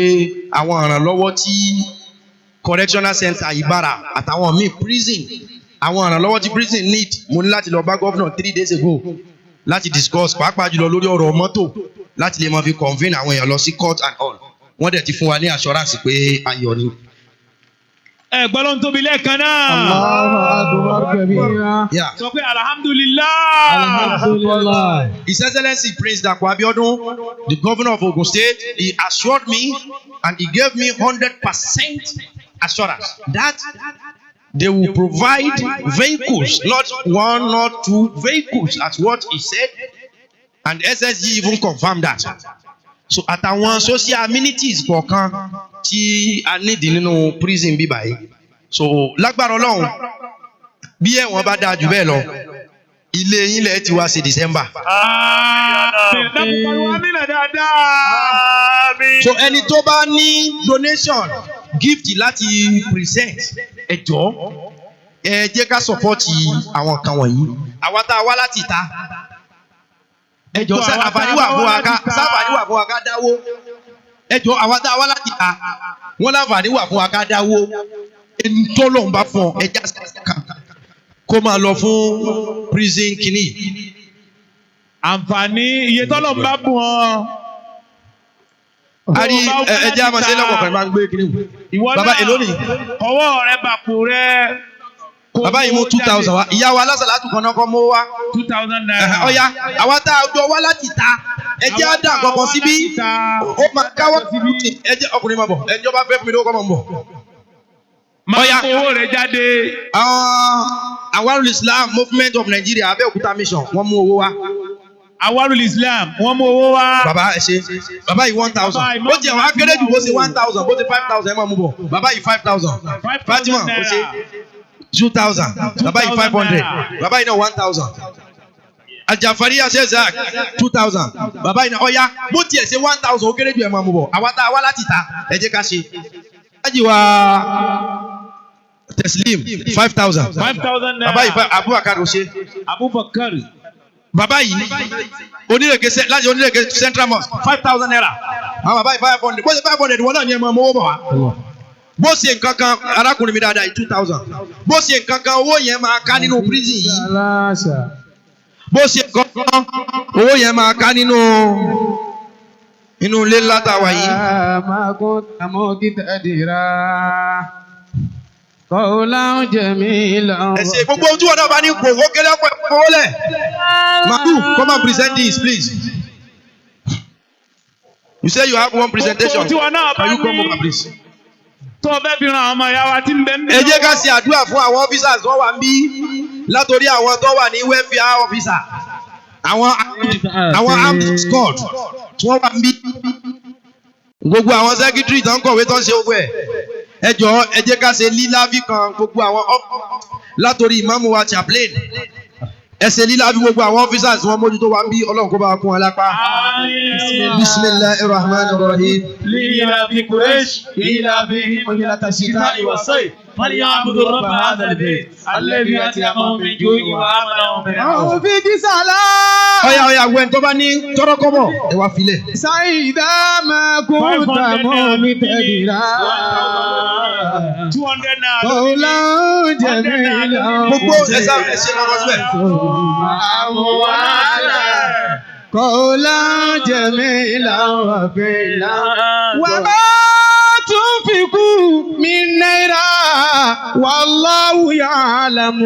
àwọn ìrànlọ́wọ́ tí correctional center Ìbàrà àtàwọn míì, prison, àwọn ìrànlọ́wọ́ tí prison need, mo ní láti lọ bá governor 3 days ago láti discuss, pàápàá jùlọ lórí ọ̀rọ̀ mọ́tò láti lè máa fi convene àwọn èèyàn lọ sí court and all. Wọ́n dẹ̀ ti fún wa ní assurance pé ayọ̀ ni. Ẹ gbọ́ ló ń tóbi lẹ́ẹ̀kan náà. Allahu akbar kabira. Yeah. Sọ pé alhamdulillah. Alhamdulillah. His Excellency Prince Dapo Abiodun, the governor of Ogun State, he assured me and he gave me 100% assurance that they will provide vehicles, not one, not two vehicles, as what he said, and SSG even confirmed that. So àtàwọn social amenities kọ̀ọ̀kan tí a nídìí nínú prison bíbá yìí. So lágbára Ọlọ́run, bí ẹ̀wọ̀n bá dáa jù bẹ́ẹ̀ lọ, ilé yín lẹ̀ ti wá sí December. Àmín. Dákun pariwo amínà dáadáa. So ẹni tó bá ní donation, gift láti present, ẹ jọ̀ọ́, ẹ jẹ́ ká support àwọn kan wọ̀nyí. Àwa tá a wá láti ìta, ẹ jọ̀ọ́, ṣé àǹfààní wà fún wa ká sáfàní wà fún wa ká dáwó? Ẹ jọ̀ọ́, àwa tá a wá láti ìta, wọ́n láǹfààní wà fún wa ká dáwó. Ẹni tó lòun bá fún ọ, ẹ já kan kó máa lọ fún prison kìíní. Àǹfààní iye tọ́lọ̀ ń bá bùn ọ. A rí ẹ jẹ́ àmọ́ ṣe lọ́kọ̀ọ̀kan máa ń gbé kìíní. Ìwọ Bàbá, náà èló ni? Ọwọ́ rẹ bàpò rẹ. Kó Bàbá yìí mú 2,000 wá. Ìyá wa alásàlátù kan náà kọ́ mú wá. ₦2,000. Ọ̀ya, àwa tá a jọ wá láti ta, ẹ jẹ́ á dà kankan síbí, ó máa káwọ́. Ẹ jẹ́ ọkùnrin máa bọ̀, ẹjọ́ bá fẹ́ fún mi lówó kọ́ máa ń bọ̀. Máa Ọ̀ya. kó owó rẹ jáde. Àwọn Awarul Islam Movement of Nigeria, Abẹ́òkúta mission, wọ́n mú owó wá. Awarul Islam, wọ́n mú owó wá. Bàbá, ẹ ṣe. Bàbá yìí, 1,000. Bàbá Ó tiẹ̀ wá kéré jù, bó ṣe 1,000, bó ṣe 5,000, ẹ máa mú bọ̀. Bàbá yìí, 5,000. Fatima, ó ṣe 2,000. Bàbá yìí, 500. Bàbá yìí náà, 1,000. Ajafari Asezak, 2,000. Bàbá yìí náà, ọ̀ya, bó tiẹ̀ ṣe 1,000, ó kéré jù, ẹ máa mú bọ̀. Àwa tá a wá láti ta, ẹ jẹ́ ká ṣe. Ájì wa Teslim, 5,000. ₦5,000. Bàbá yìí, Abubakar, ó ṣe. Abubakar. Bàbá yìí, Onírèké láti Onírèké Central Mosque, ₦5,000. Àwọn bàbá yìí, 500. Bó ṣe 500, wọn náà ní ẹ máa mówó bọ̀ wá. Bó ṣe nǹkan kan, arákùnrin mi dáadáa yìí, 2,000. Bó ṣe nǹkan kan, owó yẹn máa ká nínú prison yìí. Aláṣà. Bó ṣe nǹkan kan, owó yẹn máa ká nínú ilé ńlá tá a wà yìí. ما كنت مقتدرا قولا جميلا. Ẹ ṣe. Gbogbo ohun tí wọn náà bá ní kò wó kéré ọ̀pọ̀ ìfowó lẹ̀. Madu, come and present this, please. You say you have one presentation. Gbogbo tí wọn náà bá Can you come ní over, please? tó o fẹ́ fi ran àwọn ọmọ ìyá wa tí ń bẹ ń bí. Ẹ jẹ́ ká ṣe àdúrà fún àwọn officers tó wà ń bí, látòrí àwọn tó wà ní welfare officer, àwọn armed squad tí wọ́n wà ń bí, gbogbo àwọn secretary tó ń kọ̀wé, tó ń ṣe gbogbo ẹ̀. Ẹ jọ̀ọ́, ẹ jẹ́ ká ṣe lílábì kan. Gbogbo àwọn látòrí ìmáàmù wa, chaplain, ẹ ṣe lílábì. Gbogbo àwọn officers wọn mójútó wa ń bí, Ọlọ́run kó bá wa kún wọn lápá. Bismillahir rahmanir rahim. لإيلاف قريش إيلافهم رحلة الشتاء والصيف فليعبدوا رب هذا البيت الذي أطعمهم من جوع وآمنهم من خوف. في سلام. Ọ̀yà ọ̀yà, wẹ́n tó bá ní tọ́rọ́kọ́bọ̀, ẹ wá filẹ̀. سيدا ما كنت مقتدرا ₦200. قولا جميلا. Gbogbo ẹ sá, ẹ ṣe ọkọ síbẹ̀. أموالا قولا جميلا وفعلا وما تنفقوا من نيرا والله يعلم.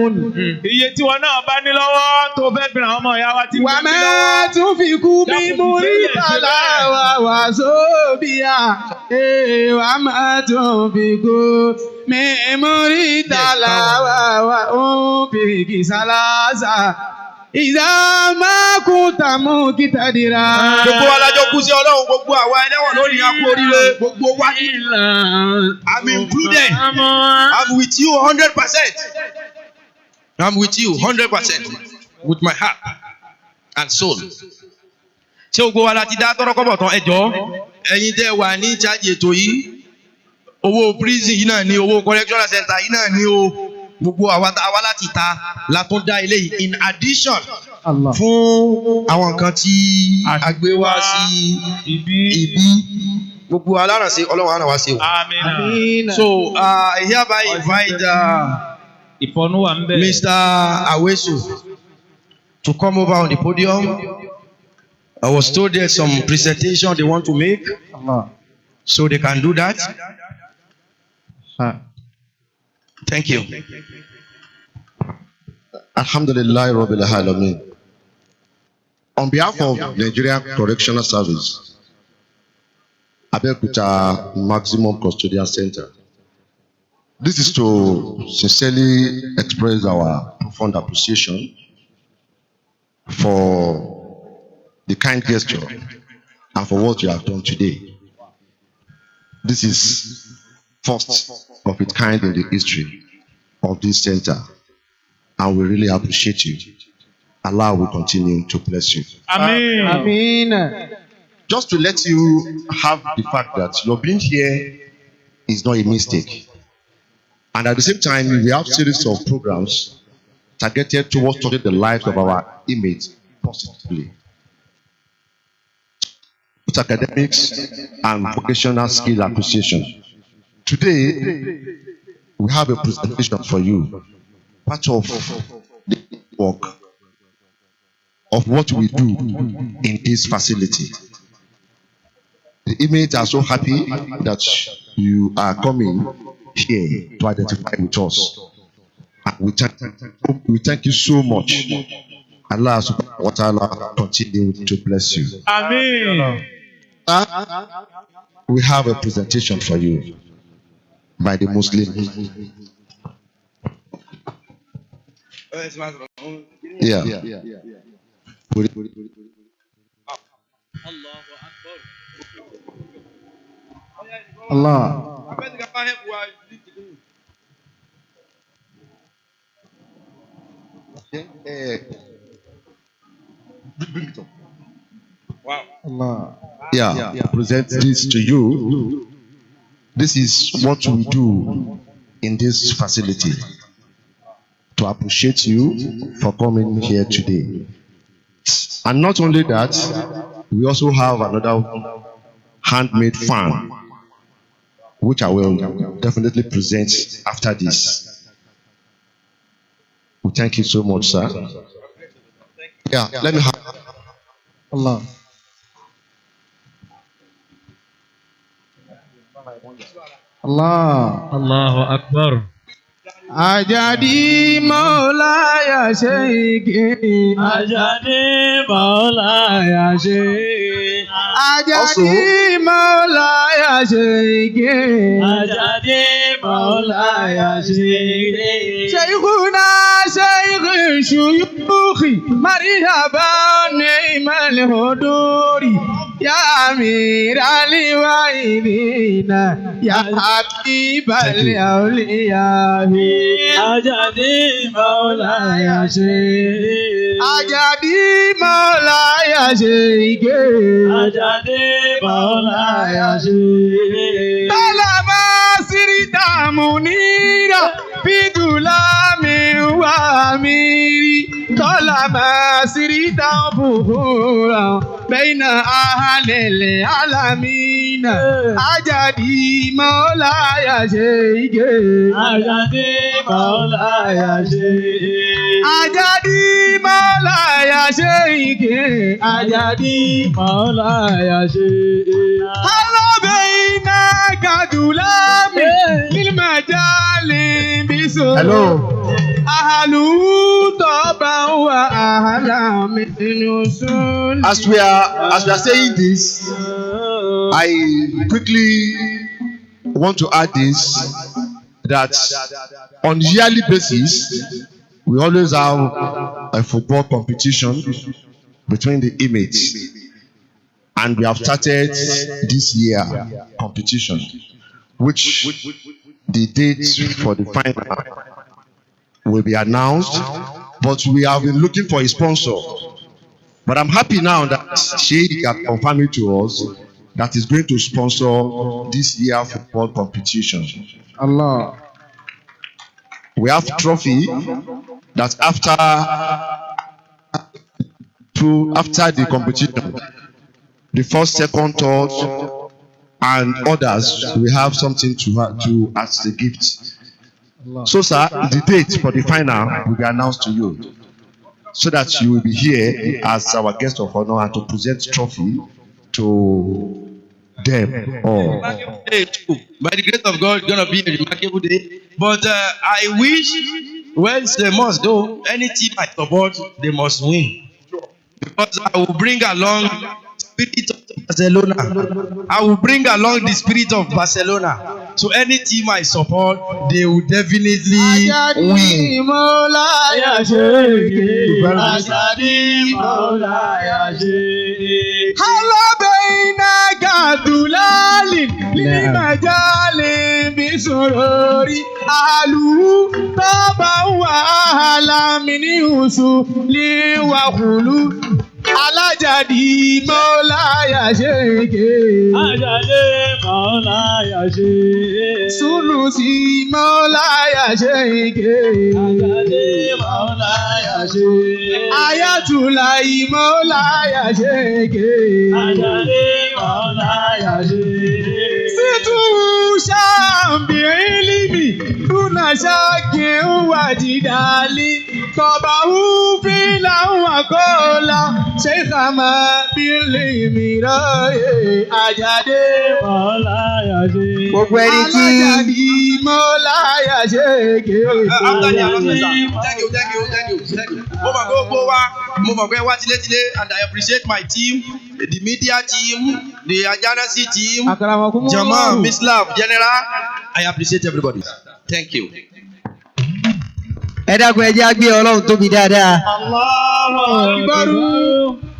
Iye tí wọn náà bá ní lọ́wọ́ tó fẹ́ fi ràn àwọn ọmọ ìyá wa tí ń bẹ ń bí وما lọ́wọ́. تنفقوا من مريتلا وزوبيا وما تنفقوا من مريتلا وأنفق ثلاثة إذا ما كنت مقتدرا. Gbogbo wa lájọ kú sí Ọlọ́run. Gbogbo àwa ẹlẹ́wọ̀n lónìí, a kú oríire gbogbo wa. I'm included. I'm with you 100%. I'm with you 100% with my heart and soul. Ṣé gbogbo wa la ti dá tọ́rọ́kọ́bọ̀ tán? Ẹ jọ̀ọ́, ẹ̀yin tẹ́ wà ní charge ètò yìí, owó prison yìí náà ni, owó correctional center yìí náà ni o. Gbogbo àwa tá a wá láti ta la tún dá eléyìí in addition Allah. fún àwọn nǹkan tí a gbé wá sí Ibi. ibi. Gbogbo alárànṣe Ọlọ́run á ràn wá sí o. Amina. So I hereby invite Ìfọ̀nù wà ń bẹ̀. Mr. Awesu to come over on the podium. I was told there's some presentation they want to make, Allah. so they can do that. Ha. Thank you. Alhamdulillah Rabbil Alamin. On behalf of Nigeria Correctional Service, Abeokuta Maximum Custodial Center, this is to sincerely express our profound appreciation for the kind gesture and for what you have done today. This is first of its kind in the history of this center, and we really appreciate you. Allah will continue to bless you. Àmín. Àmín. Just to let you have the fact that your being here is not a mistake. And at the same time, we have series of programs targeted towards touching the lives of our inmates positively. Both academics and vocational skill acquisition. Today, we have a presentation for you, part of the work of what we do in this facility. The inmates are so happy that you are coming here to identify with us. And we thank you so much. Allah subhanahu wa ta'ala continue to bless you. Àmín. We have a presentation for you by the Muslim. Yeah. Allah. Bring it up. Allah. Yeah, present this to you. This is what we do in this facility to appreciate you for coming here today. And not only that, we also have another handmade fan, which I will definitely present after this. We thank you so much, sir. Yeah, let me have. Allah. Allah. Allahu Akbar. Àjàdí Mọ́láyà Ṣéìkì. Àjàdí Mọ́láyà Ṣéìkì. Àjàdí Mọ́láyà Ṣéìkì. Àjàdí Mọ́láyà Ṣéìkì. شيخنا شيخ الشيوخ مرحبا نعم الهدور يا أمير الوالدين يا حبيب الأولياء. Àjàdí Mọ́láyà Ṣéìkì. Àjàdí Mọ́láyà Ṣéìkì. Àjàdí Mọ́láyà Ṣéìkì. طالما سرت منيرا في ظلام وأمير، طالما سرت بخورا بين أهل العالمين. Àjàdí Mọ́láyà Ṣéìkì. Àjàdí Mọ́láyà Ṣéìkì. Àjàdí Mọ́láyà Ṣéìkì. Àjàdí Mọ́láyà Ṣéìkì. هلا بينك ظلام للمجال بسوء. Hello. أهل طبعا وأهلا من وصول. As we are saying this, I quickly want to add this, that on yearly basis we always have a football competition between the inmates, and we have started this year competition, which the date for the final will be announced, but we have been looking for a sponsor. But I'm happy now that Sheikh has confirmed it to us that is going to sponsor this year football competition. Allah. We have trophy that after the competition, the first, second, third, and others, we have something to as a gift. So, sir, the date for the final will be announced to you, so that you will be here as our guest of honor and to present trophy to them all. Day too. By the grace of God, it's gonna be a remarkable day. But I wish, well, it's a must though. Any team I support, they must win. Because I will bring along spirit of Barcelona. I will bring along the spirit of Barcelona. So any team I support, they will definitely win. Mọ́láyà ṣe é. Àjàdí mọ́láyà ṣe é. Alábẹ́iná gàdúlálì límẹ̀jálì bí sòròrí. Àlùú tọ́ba wàhálà mi ní oṣù líwàkùlù. Alájàdí mọ́láyà ṣe é. Àjàdí mọ́láyà ṣe é. Sùnùsì mọ́láyà ṣe é. Àjàdí mọ́láyà ṣe é. Ayatollah mọ́láyà ṣe é. Àjàdí mọ́láyà ṣe é. Situ ṣàǹbì ìlímì dúnà ṣáàkì ń wà jìdálí. Tọ̀bà húfin làwọn àkọọ́lá ṣé kàmá bí lè mìíràn Àjàdé. Mọ́láyà ṣe é. Gbogbo ẹni tí Alájàdí mọ́láyà ṣe é. After the announcement, sir. Thank you, thank you, thank you, thank you. Mo mọ̀ pé gbogbo wa, mo mọ̀ pé wá tilétilé, and I appreciate my team, the media team, the Ajanasi team, Jama, Mislav, General. I appreciate everybody. Thank you. Ẹ dákun, ẹ jẹ́ á gbé Ọlọ́run tóbi dáadáa.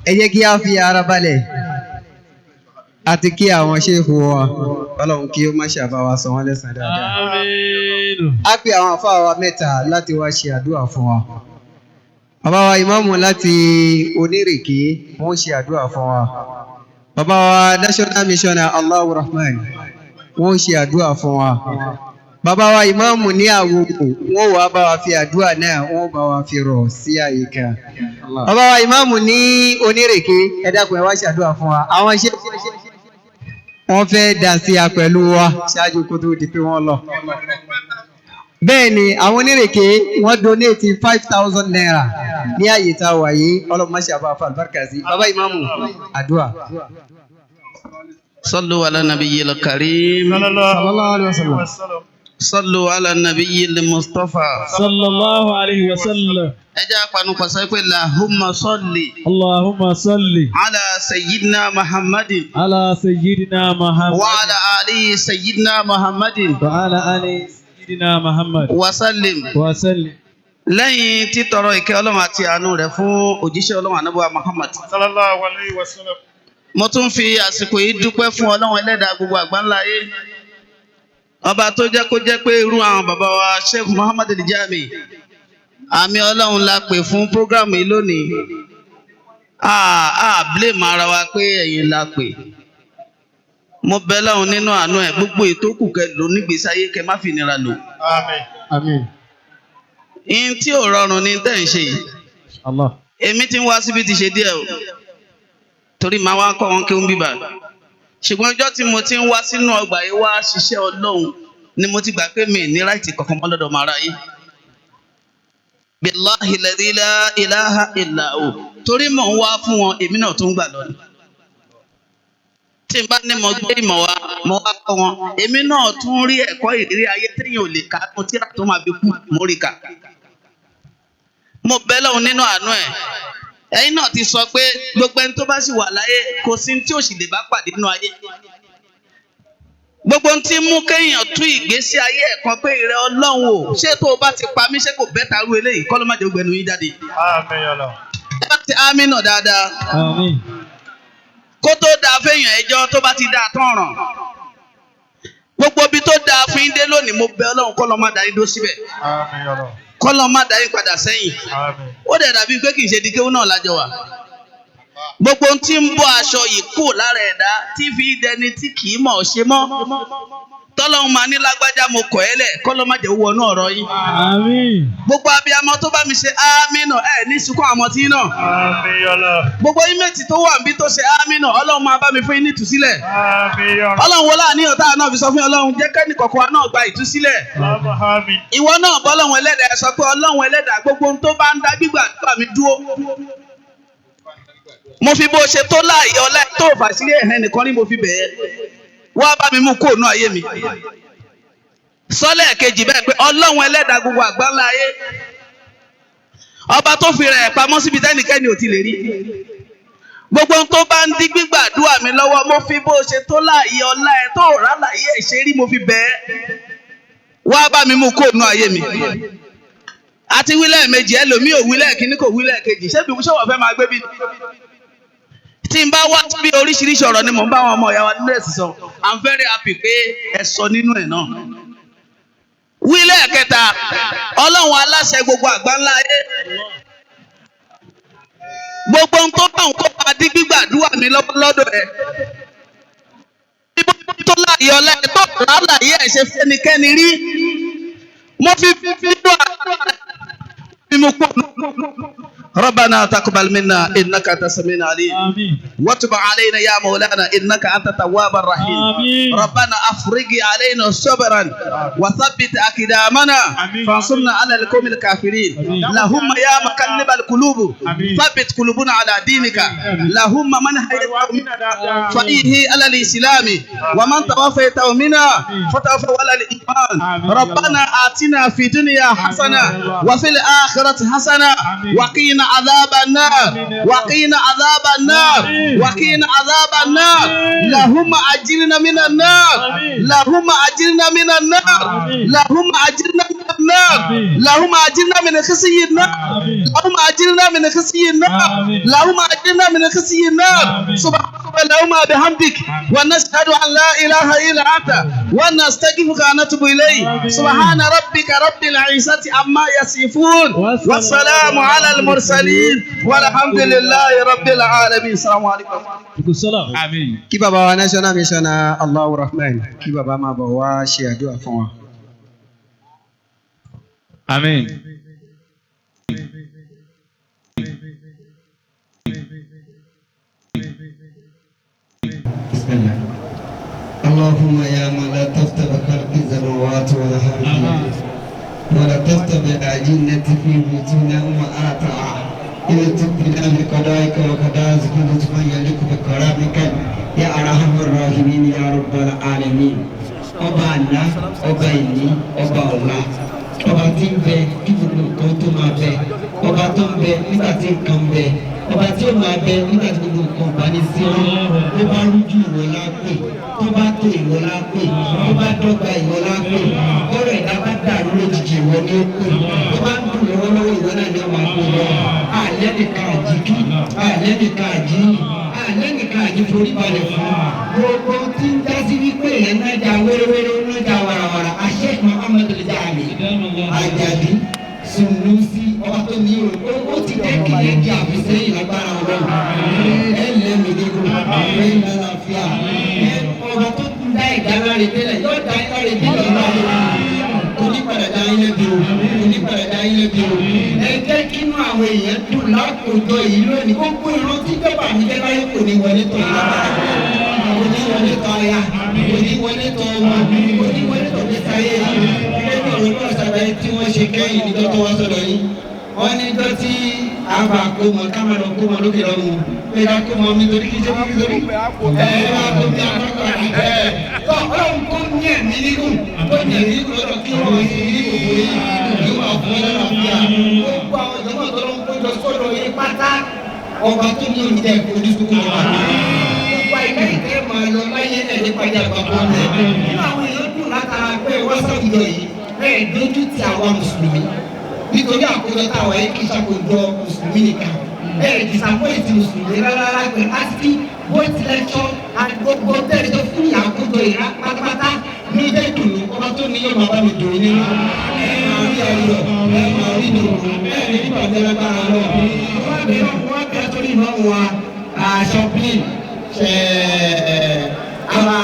Ẹ jẹ́ kí á fi ara balẹ̀ àti kí àwọn ṣéèkù wa, Ọlọ́run kí ó má ṣàbá wa san wọ́n lẹ́san dáadáa. Á pe àwọn àfáà wa mẹ́ta láti wá ṣe àdúrà fún wa. Bàbá wa ìmáàmù láti Onírèké, wọ́n ṣe àdúrà fún wa. Bàbá wa National Missioner Allahu Rahman, wọ́n ṣe àdúrà fún wa. Bàbá wa ìmáàmù ní Àwòkò, wọ́n wàá bá wa fi àdúrà náà, wọ́n bá wa fi rọ̀ sí àyíká. Bàbá wa ìmáàmù ní Onírèké, ẹ dákun, ẹ wá ṣàdúrà fún wa. Àwọn ṣe wọ́n fẹ́ dà sí a pẹ̀lú wa ṣáájú kó tó di pé wọ́n lọ. Bẹ́ẹ̀ ni àwọn Onírèké, wọ́n donate ₦5,000 ní àyè tá a wà yìí. Ọlọ́run má ṣe àbá fa àlùbáríkà sí. Bàbá ìmáàmù, àdúrà. صلوا على النبي الكريم. صلى الله عليه وسلم. صلوا على النبي المصطفى. صلى الله عليه وسلم. Ẹ jẹ́ àpanupọ̀ sọ pé اللهم صل اللهم صل على سيدنا محمد على سيدنا محمد وعلى آله سيدنا محمد وعلى آل سيدنا محمد وسلم. وسلم. Lẹ́yìn títọrọ ìkẹ́ Ọlọ́run àti àánú rẹ̀ fún òjíṣẹ́ Ọlọ́run ànábì Muhammad. صلى الله عليه وسلم. Mo tún fi àsìkò yìí dúpẹ́ fún Ọlọ́run ẹlẹ́dàá gbogbo àgbáńlá ayé. Ọba tó jẹ́ kó jẹ́ pé irú àwọn bàbá wa Sheikh Muhammad Al-Jami, àmì Ọlọ́run la pè fún program yìí lónìí. A blame ara wa pé ẹ̀yin la pè. Mo bẹ̀ Ọlọ́run nínú àánú ẹ̀, gbogbo ìtókù kẹ lò nígbèsí ayé, kẹ má fi nira lò. Àmín. Àmín. Ihun tí ò rọrùn ni tẹ́ ń ṣe yìí. Allah. Èmi ti ń wá síbi ti ṣe díẹ̀ o. Torí màá wá kọ́ wọn kí ń bíbà. Ṣùgbọ́n ọjọ́ tí mo ti ń wá sínú ọgbà yìí wá ṣiṣẹ́ Ọlọ́run ni mo ti gbà pé mi ní right kankan mọ́ lọ́dọ̀ màrá yìí. بالله الذي لا إله إلا هو. Torí mò ń wá fún wọn, èmi náà tún gbà lọ ni. Tí n bá ní mo gbé ìmọ̀ wá, mo wá kọ́ wọn. Èmi náà tún rí ẹ̀kọ́ ìrírí ayé téèyàn ò lè kà á tún tíra tó máa fi kú mo rí kà. Mo bẹ̀ lọ́hùn nínú àánú ẹ̀. Ẹ̀yin náà ti sọ pé gbogbo ẹni tó bá sì wà láyé, kò sí tí ò sì lè bá pàdé nínú ayé. Gbogbo ohun tí mú kéèyàn tú ìgbésí ayé ẹ̀ kan pé ìrẹ Ọlọ́run o, ṣé tó o bá ti pa mí, ṣé kò bẹ́ta rú eléyìí kọ́ ló má jẹ́ gbẹnu yín jáde. Àmín Allah. Ẹ bá ti àmín náà dáadáa. Àmín. Kó tó dáa fẹ́yàn ẹjọ́ tó bá ti dáa tán ràn. Gbogbo ibi tó dáa fún yín dé lónìí, mo bẹ̀ Ọlọ́run kọ́ ló má dá yín dó síbẹ̀. Àmín Allah. Kọ́ ló má dá yín padà sẹ́yìn. Àmín. Ó dẹ̀ dàbí pé kì í ṣe di kéwú náà lájọ wà. Gbogbo ohun tí ń bọ́ aṣọ yìí kù lára ẹ̀dá tí fi dẹni tí kì í mọ̀ ọ́ ṣe mọ́. Tọ́lọ́hún máa ní lágbájá mo kọ̀ ẹ́ lẹ̀ kọ́lọ́ má jẹ́ wọnú ọ̀rọ̀ yín. Gbogbo abiyamọ tó bá mi ṣe ámínà ẹ̀ ní sunkún àwọn tí náà. Gbogbo ímẹ̀tì tó wà níbi tó ṣe ámínà Ọlọ́run máa bá mi fún yín ní ìtúsílẹ̀. Ọlọ́run wọlé àníyàn táwọn náà fi sọ fún Ọlọ́run jẹ́ kẹ́ni kọ̀ọ̀kan wa náà gba ìtúsílẹ̀. Ìwọ náà bọ́lọ́run ẹlẹ́dàá sọ pé Ọlọ́run ẹlẹ́dàá gbogbo ohun tó bá ń dá gbígbàdúrà mi dúró. Mo fi bó ṣe tó láàyè ọlá tó fàṣírí ẹ̀hẹ́ nìkan ni mo fi bẹ̀ẹ́. Wá bá mi mú kóònù ayé mi. Sọ́lẹ̀ kejì bẹ́ẹ̀ pé Ọlọ́run ẹlẹ́dàá gbogbo àgbáńlá ayé. Ọba tó fi rẹ̀ pamọ́ síbi tẹ́nikẹ́ni ò ti lè rí. Gbogbo ohun tó bá ń dí gbígbàdúrà mi lọ́wọ́ mo fi bó ṣe tó láàyè ọlá ẹ̀ tó rà láàyè ẹ̀ ṣe rí mo fi bẹ̀ẹ́. Wá bá mi mú kóònù ayé mi. Àti wílẹ̀ méjì ẹlòmíì ò wílẹ̀ kíní kò wílẹ̀ kejì ṣé bí ṣé wọ́n fẹ́ máa gbé bí tí n bá wá bí oríṣiríṣi ọ̀rọ̀ ni mò ń bá àwọn ọmọ ìyá wa nínú ẹ̀sìn sọ. I'm very happy pé ẹ sọ nínú ẹ̀ náà. Wílẹ̀ kẹta, Ọlọ́run aláṣẹ gbogbo àgbáńlá ayé. Gbogbo ohun tó bá òun kó máa dí gbígbàdúrà mi lọ́dọ̀ ẹ̀. Ibo tó láàyè ọlá ẹ̀ tó rà láàyè ẹ̀ ṣe fẹ́nikẹ́ni rí. Mo fi nínú àdúrà mi mú kó. ربنا تقبل منا انك انت السميع العليم وتب علينا يا مولانا انك انت التواب الرحيم. ربنا افرج علينا صبرا وثبت اقدامنا فانصرنا على القوم الكافرين. اللهم يا مقلب القلوب ثبت قلوبنا على دينك. اللهم من هديته فإيه على الاسلام ومن توفيته منا فتوفه على الايمان. ربنا اتنا في الدنيا حسنه وفي الاخره حسنه وقنا عذاب النار وقنا عذاب النار وقنا عذاب النار. اللهم اجرنا من النار اللهم اجرنا من النار اللهم اجرنا من النار اللهم اجرنا من خزي النار اللهم اجرنا من خزي النار اللهم اجرنا من خزي النار. سبحانك اللهم بحمدك ونشهد ان لا اله الا انت ونستغفرك ونتوب اليك. سبحان ربك رب العزه عما يصفون والسلام على المرسلين والحمد لله رب العالمين. السلام عليكم. Kí bàbá wa national missioner Allahu Rahman kí bàbá máa bọ̀ wá ṣe àdúrà fún wa. Àmín. بسم الله. اللهم يا من لا تفتح بخلق السماوات والأرض ولا تفتح بالأجنة في بيوتنا أمهاتها إذا تبنا بقضائك وقضائك لطفا يليق بكرامك يا أرحم الراحمين يا رب العالمين. Ọba àná, ọba ìní, ọba ọ̀la, ọba tí ń bẹ kí gbogbo nǹkan tó máa bẹ, ọba tó ń bẹ nígbà tí nǹkan ń bẹ, ọba tí ó máa bẹ nígbà tí gbogbo nǹkan bá ní sí ọ. Tó bá rújú ìwọ la pè, tó bá tó ìwọ la pè, tó bá dọ́gba ìwọ la pè, ọ̀rọ̀ ẹ̀dá bá dàrú lójijì ìwọ ni ó pè, tó bá ń dùn lọ́wọ́lọ́wọ́ ìwọ náà ni ó máa pè lọ. Àlẹ́ nìkan àjíkí, àlẹ́ nìkan àjíyìn, àlẹ́ nìkan àjí forí balẹ̀ fún. Gbogbo tí ń dá sí wípé èèyàn náà já wéréwéré náà já warawara, Sheikh Muhammad Al-Jami Àjàdí Sunusi ọba tó ní o ó ti jẹ́ kí yẹn di àfisẹ́yìn lágbára Ọlọ́run. Ẹ lẹ́mìí gígùn, ẹ lálàáfíà, ẹ ọba tó ń dá ìdá láre tẹ́lẹ̀ yóò dá láre tẹ́lẹ̀ lọ́wọ́. Kò ní padà dá yín lẹ́bi o, kò ní padà dá yín lẹ́bi o. Ẹ jẹ́ kínú àwọn èèyàn dùn lákòójọ yìí lónìí. Gbogbo ìrántí jọba mi jẹ́ láyé kò ní wọlé tọ̀ yín lágbára. Kò ní wọlé tọ̀ aya, kò ní wọlé tọ̀ ọmọ, kò ní wọlé tọ̀ gbèsè ayé yìí. Gẹ́gẹ́ bí ọ̀rọ̀ náà ṣàlàyé tí wọ́n ṣe kẹ́yìn níjọ́ tó wá sọ́dọ̀ yín. Wọ́n ní jọ́ tí a bá kó mọ ká máa lọ kó mọ lókè lọ́rùn. Pé ká kó mọ mi torí kí ṣe kí torí. Ẹ ẹ máa kó mi akọ́kọ́ ẹ. Tọ́ Ọlọ́run kó ní ẹ̀mí gígùn, kó ní ẹ̀mí gígùn lọ́dọ̀ kí wọ́n sì ní gbogbo yín, kí wọ́n fún ẹ lálàáfíà. Gbogbo àwọn ìjọba tó ló ń kó jọ sọ́dọ̀ yín pátá. Ọba tó ní oúnjẹ oníṣòkò ọba. Gbogbo àìká ìkẹ́ máa lọ láyé ẹ̀ nípa ìjà àgbàpọ̀ rẹ̀. Nínú àwọn èèyàn dùn látara pé wọ́n sáwùjọ yìí, ẹ̀ dójú ti àwa mùsùlùmí. Nítorí àkójọ táwa yìí kì í ṣàkójọ mùsùlùmí nìkan. Ẹ̀ disappoint mùsùlùmí rárá pẹ̀lú àti both lecture and gbogbo tẹ̀lé fún ìyàkójọ ìrá pátápátá ní jẹ́ ìdùnnú. Ọba tó ní yóò máa bá mi dùn nínú. Ẹ máa rí ayọ̀, ẹ máa rí ìdùnnú, ẹ ní nípa ìjọba agbára lọ. Wọ́n bẹ wọ́n bẹ torí ìmọ̀ wa shopping our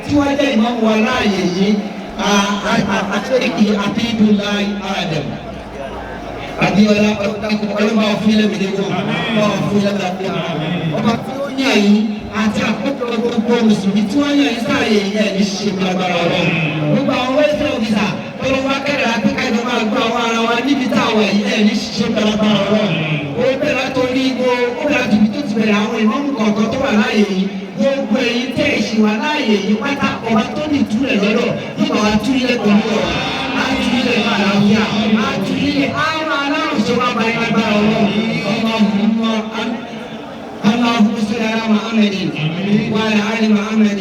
tí wọ́n jẹ́ ìmáàmù wa láàyè yìí, àṣeyìí Abidulayi Adam Abiola, ọlọ́mọ fún ilé mìíràn, ọmọ fún ilé mìíràn, ọba tí ó yàn yín àti àkókò gbogbo mùsùlùmí tí wọ́n yàn yín sáàyè yìí, ẹ̀ ní ṣe lágbára Ọlọ́run. Gbogbo àwọn welfare officer tọ́lọ́ wá kẹ́rẹ̀ akẹ́kọ̀ọ́ ìjọba máa gbọ́ àwọn ara wa níbi táwọn yìí, ẹ̀ ní ṣe lágbára Ọlọ́run. Ó bẹ̀rẹ̀ látòrí igbó, ó bẹ̀rẹ̀ láti ibi tó ti bẹ̀rẹ̀, àwọn ìmáàmù kọ̀ọ̀kan tó wà láàyè yìí, gbogbo èyí tẹ̀ ìṣì wà láàyè yìí pátá, ọba tó ní ìtúlẹ̀ lọ́dọ̀ yóò bá wa tú ilé pẹ̀lú ọ̀rọ̀, á tú ilé ní àlàáfíà, á tú ilé àwọn aláàrùn ṣe wá bá yín lágbára Ọlọ́run. Ọmọ اللهم صل على محمد وعلى ال محمد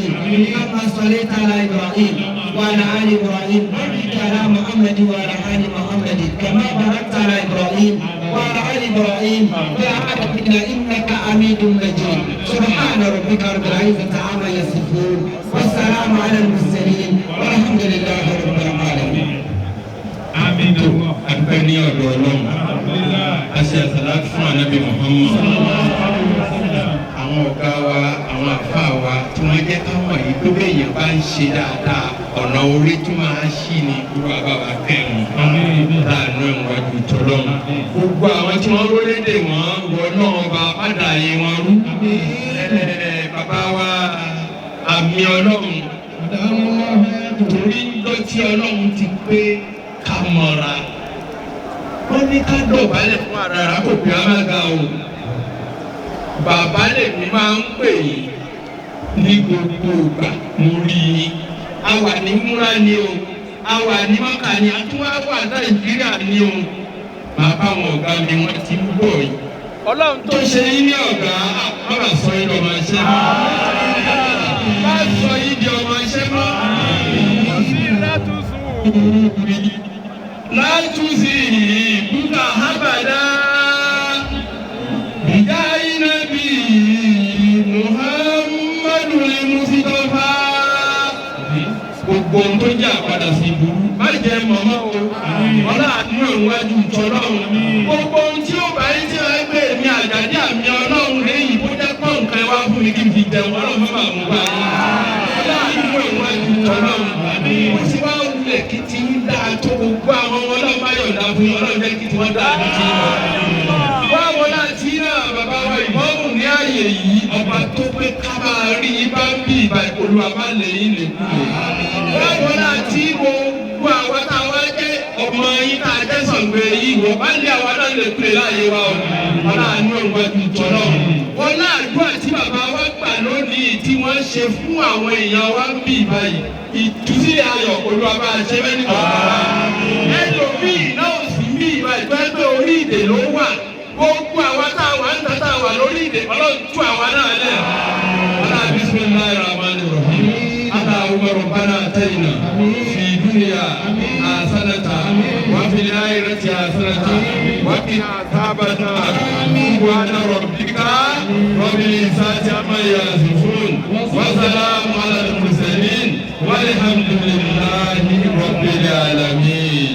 كما صليت على ابراهيم وعلى ال ابراهيم، بارك على محمد وعلى ال محمد كما باركت على ابراهيم وعلى ال ابراهيم في العالمين انك حميد مجيد. سبحان ربك رب العزه عما يصفون، والسلام على المرسلين، والحمد لله رب العالمين. Àmín. Adúpẹ́ ní ọ̀dọ̀ Ọlọ́run. A ṣe àsàlátù fún Ànábì Muhammad. Àwọn ọ̀gá wa, àwọn àfáà wa tí wọ́n jẹ́ ká mọ̀ yìí pé bẹ́ẹ̀yàn bá ń ṣe dáadáa, ọ̀nà orí tún máa ń ṣí ni. Olúwa bá wa kẹ́hìn láàánú ẹ̀wọ̀n ju tọ́lọ́run. Gbogbo àwọn tí wọ́n rólédè wọ́n wọ náà bá padà yé wọn rú. Bàbá wa àmì Ọlọ́run, torí ń gbọ́ tí Ọlọ́run ti pé ká mọ̀ra. Wọ́n ní ká dọ̀bálẹ̀ fún ara kò pé a máa ga o. Bàbá lèmi máa ń pè yín ní gbogbo ìgbà mo rí yín. A wà ní múra ni o, a wà ní Mọ́kà ni, a tún wá wà Nàìjíríà ni o. Bàbá àwọn ọ̀gá mi wọ́n ti ń bọ̀ yìí. Ọlọ́run tó ṣe yín ní ọ̀gá, má bà sọ yín lọ́mọ iṣẹ́ mọ́. Má sọ yín di ọmọ iṣẹ́ mọ́. Látúnṣe ìbúkà hábàdá ìyá ìnàbí Muhammadu Musitafa. Gbogbo ohun tó jẹ́ àpadà sí burú, má jẹ́ mọ̀mọ́ o. Ọlá àdúrà ìwájú tọ́lọ́run. Gbogbo ohun tí ó bá yín tí wọ́n gbé mi àjàdí àmì Ọlọ́run lẹ́yìn bó jẹ́ pọ̀ nǹkan wá fún mi kí n fi jẹun, Ọlọ́run má bàa mú bá yín. Ọlá àdúrà ìwájú tọ́lọ́run. Ó ti wá wulẹ̀ kí ti ń dáa tó, gbogbo àwọn ọmọ Ọlọ́run bá yọ̀ǹda fún yín, Ọlọ́run jẹ́ kí tí wọ́n dáa ní ti ń lọ. Wá wọlé àti náà bàbá wa ìmọ̀ọ́mù ní ààyè yìí, ọba tó pé ká máa rí yín bá ń bí ìbá Olúwa má lè yín lè kú lè. Wá wọlé àti gbogbo àwa tá a wá jẹ́ ọmọ yín tá a jẹ́ sọ̀gbẹ́ yìí, wọ́n bá lé àwa náà lè kú lè láàyè wa o. Ọlá àánú ìwájú tọ́lọ́. Wọ́n láàdúrà tí bàbá wa gbà lónìí tí wọ́n ṣe fún àwọn èèyàn wa ń bí ìbáyìí. Ìtúsílẹ̀ ayọ̀ Olúwa bá a ṣe bẹ́ẹ̀ ní kọ̀ọ̀kan wa. Ẹlòmíì náà sì ń bí ìbáyìí tó ẹgbẹ́ orí ìdè ló wà. Gbogbo àwa tá a wà ń ta tá a wà lórí ìdè, Ọlọ́run tú àwa náà lẹ̀. Ọlá bismillahir rahmanir rahim. Allahumma rabbana atina fi dunya hasanata wa fil akhirati hasanata wa qina adhaban nar. Subhana rabbika rabbil izzati amma yasifun wa salamun alal mursalin walhamdulillahi rabbil alamin.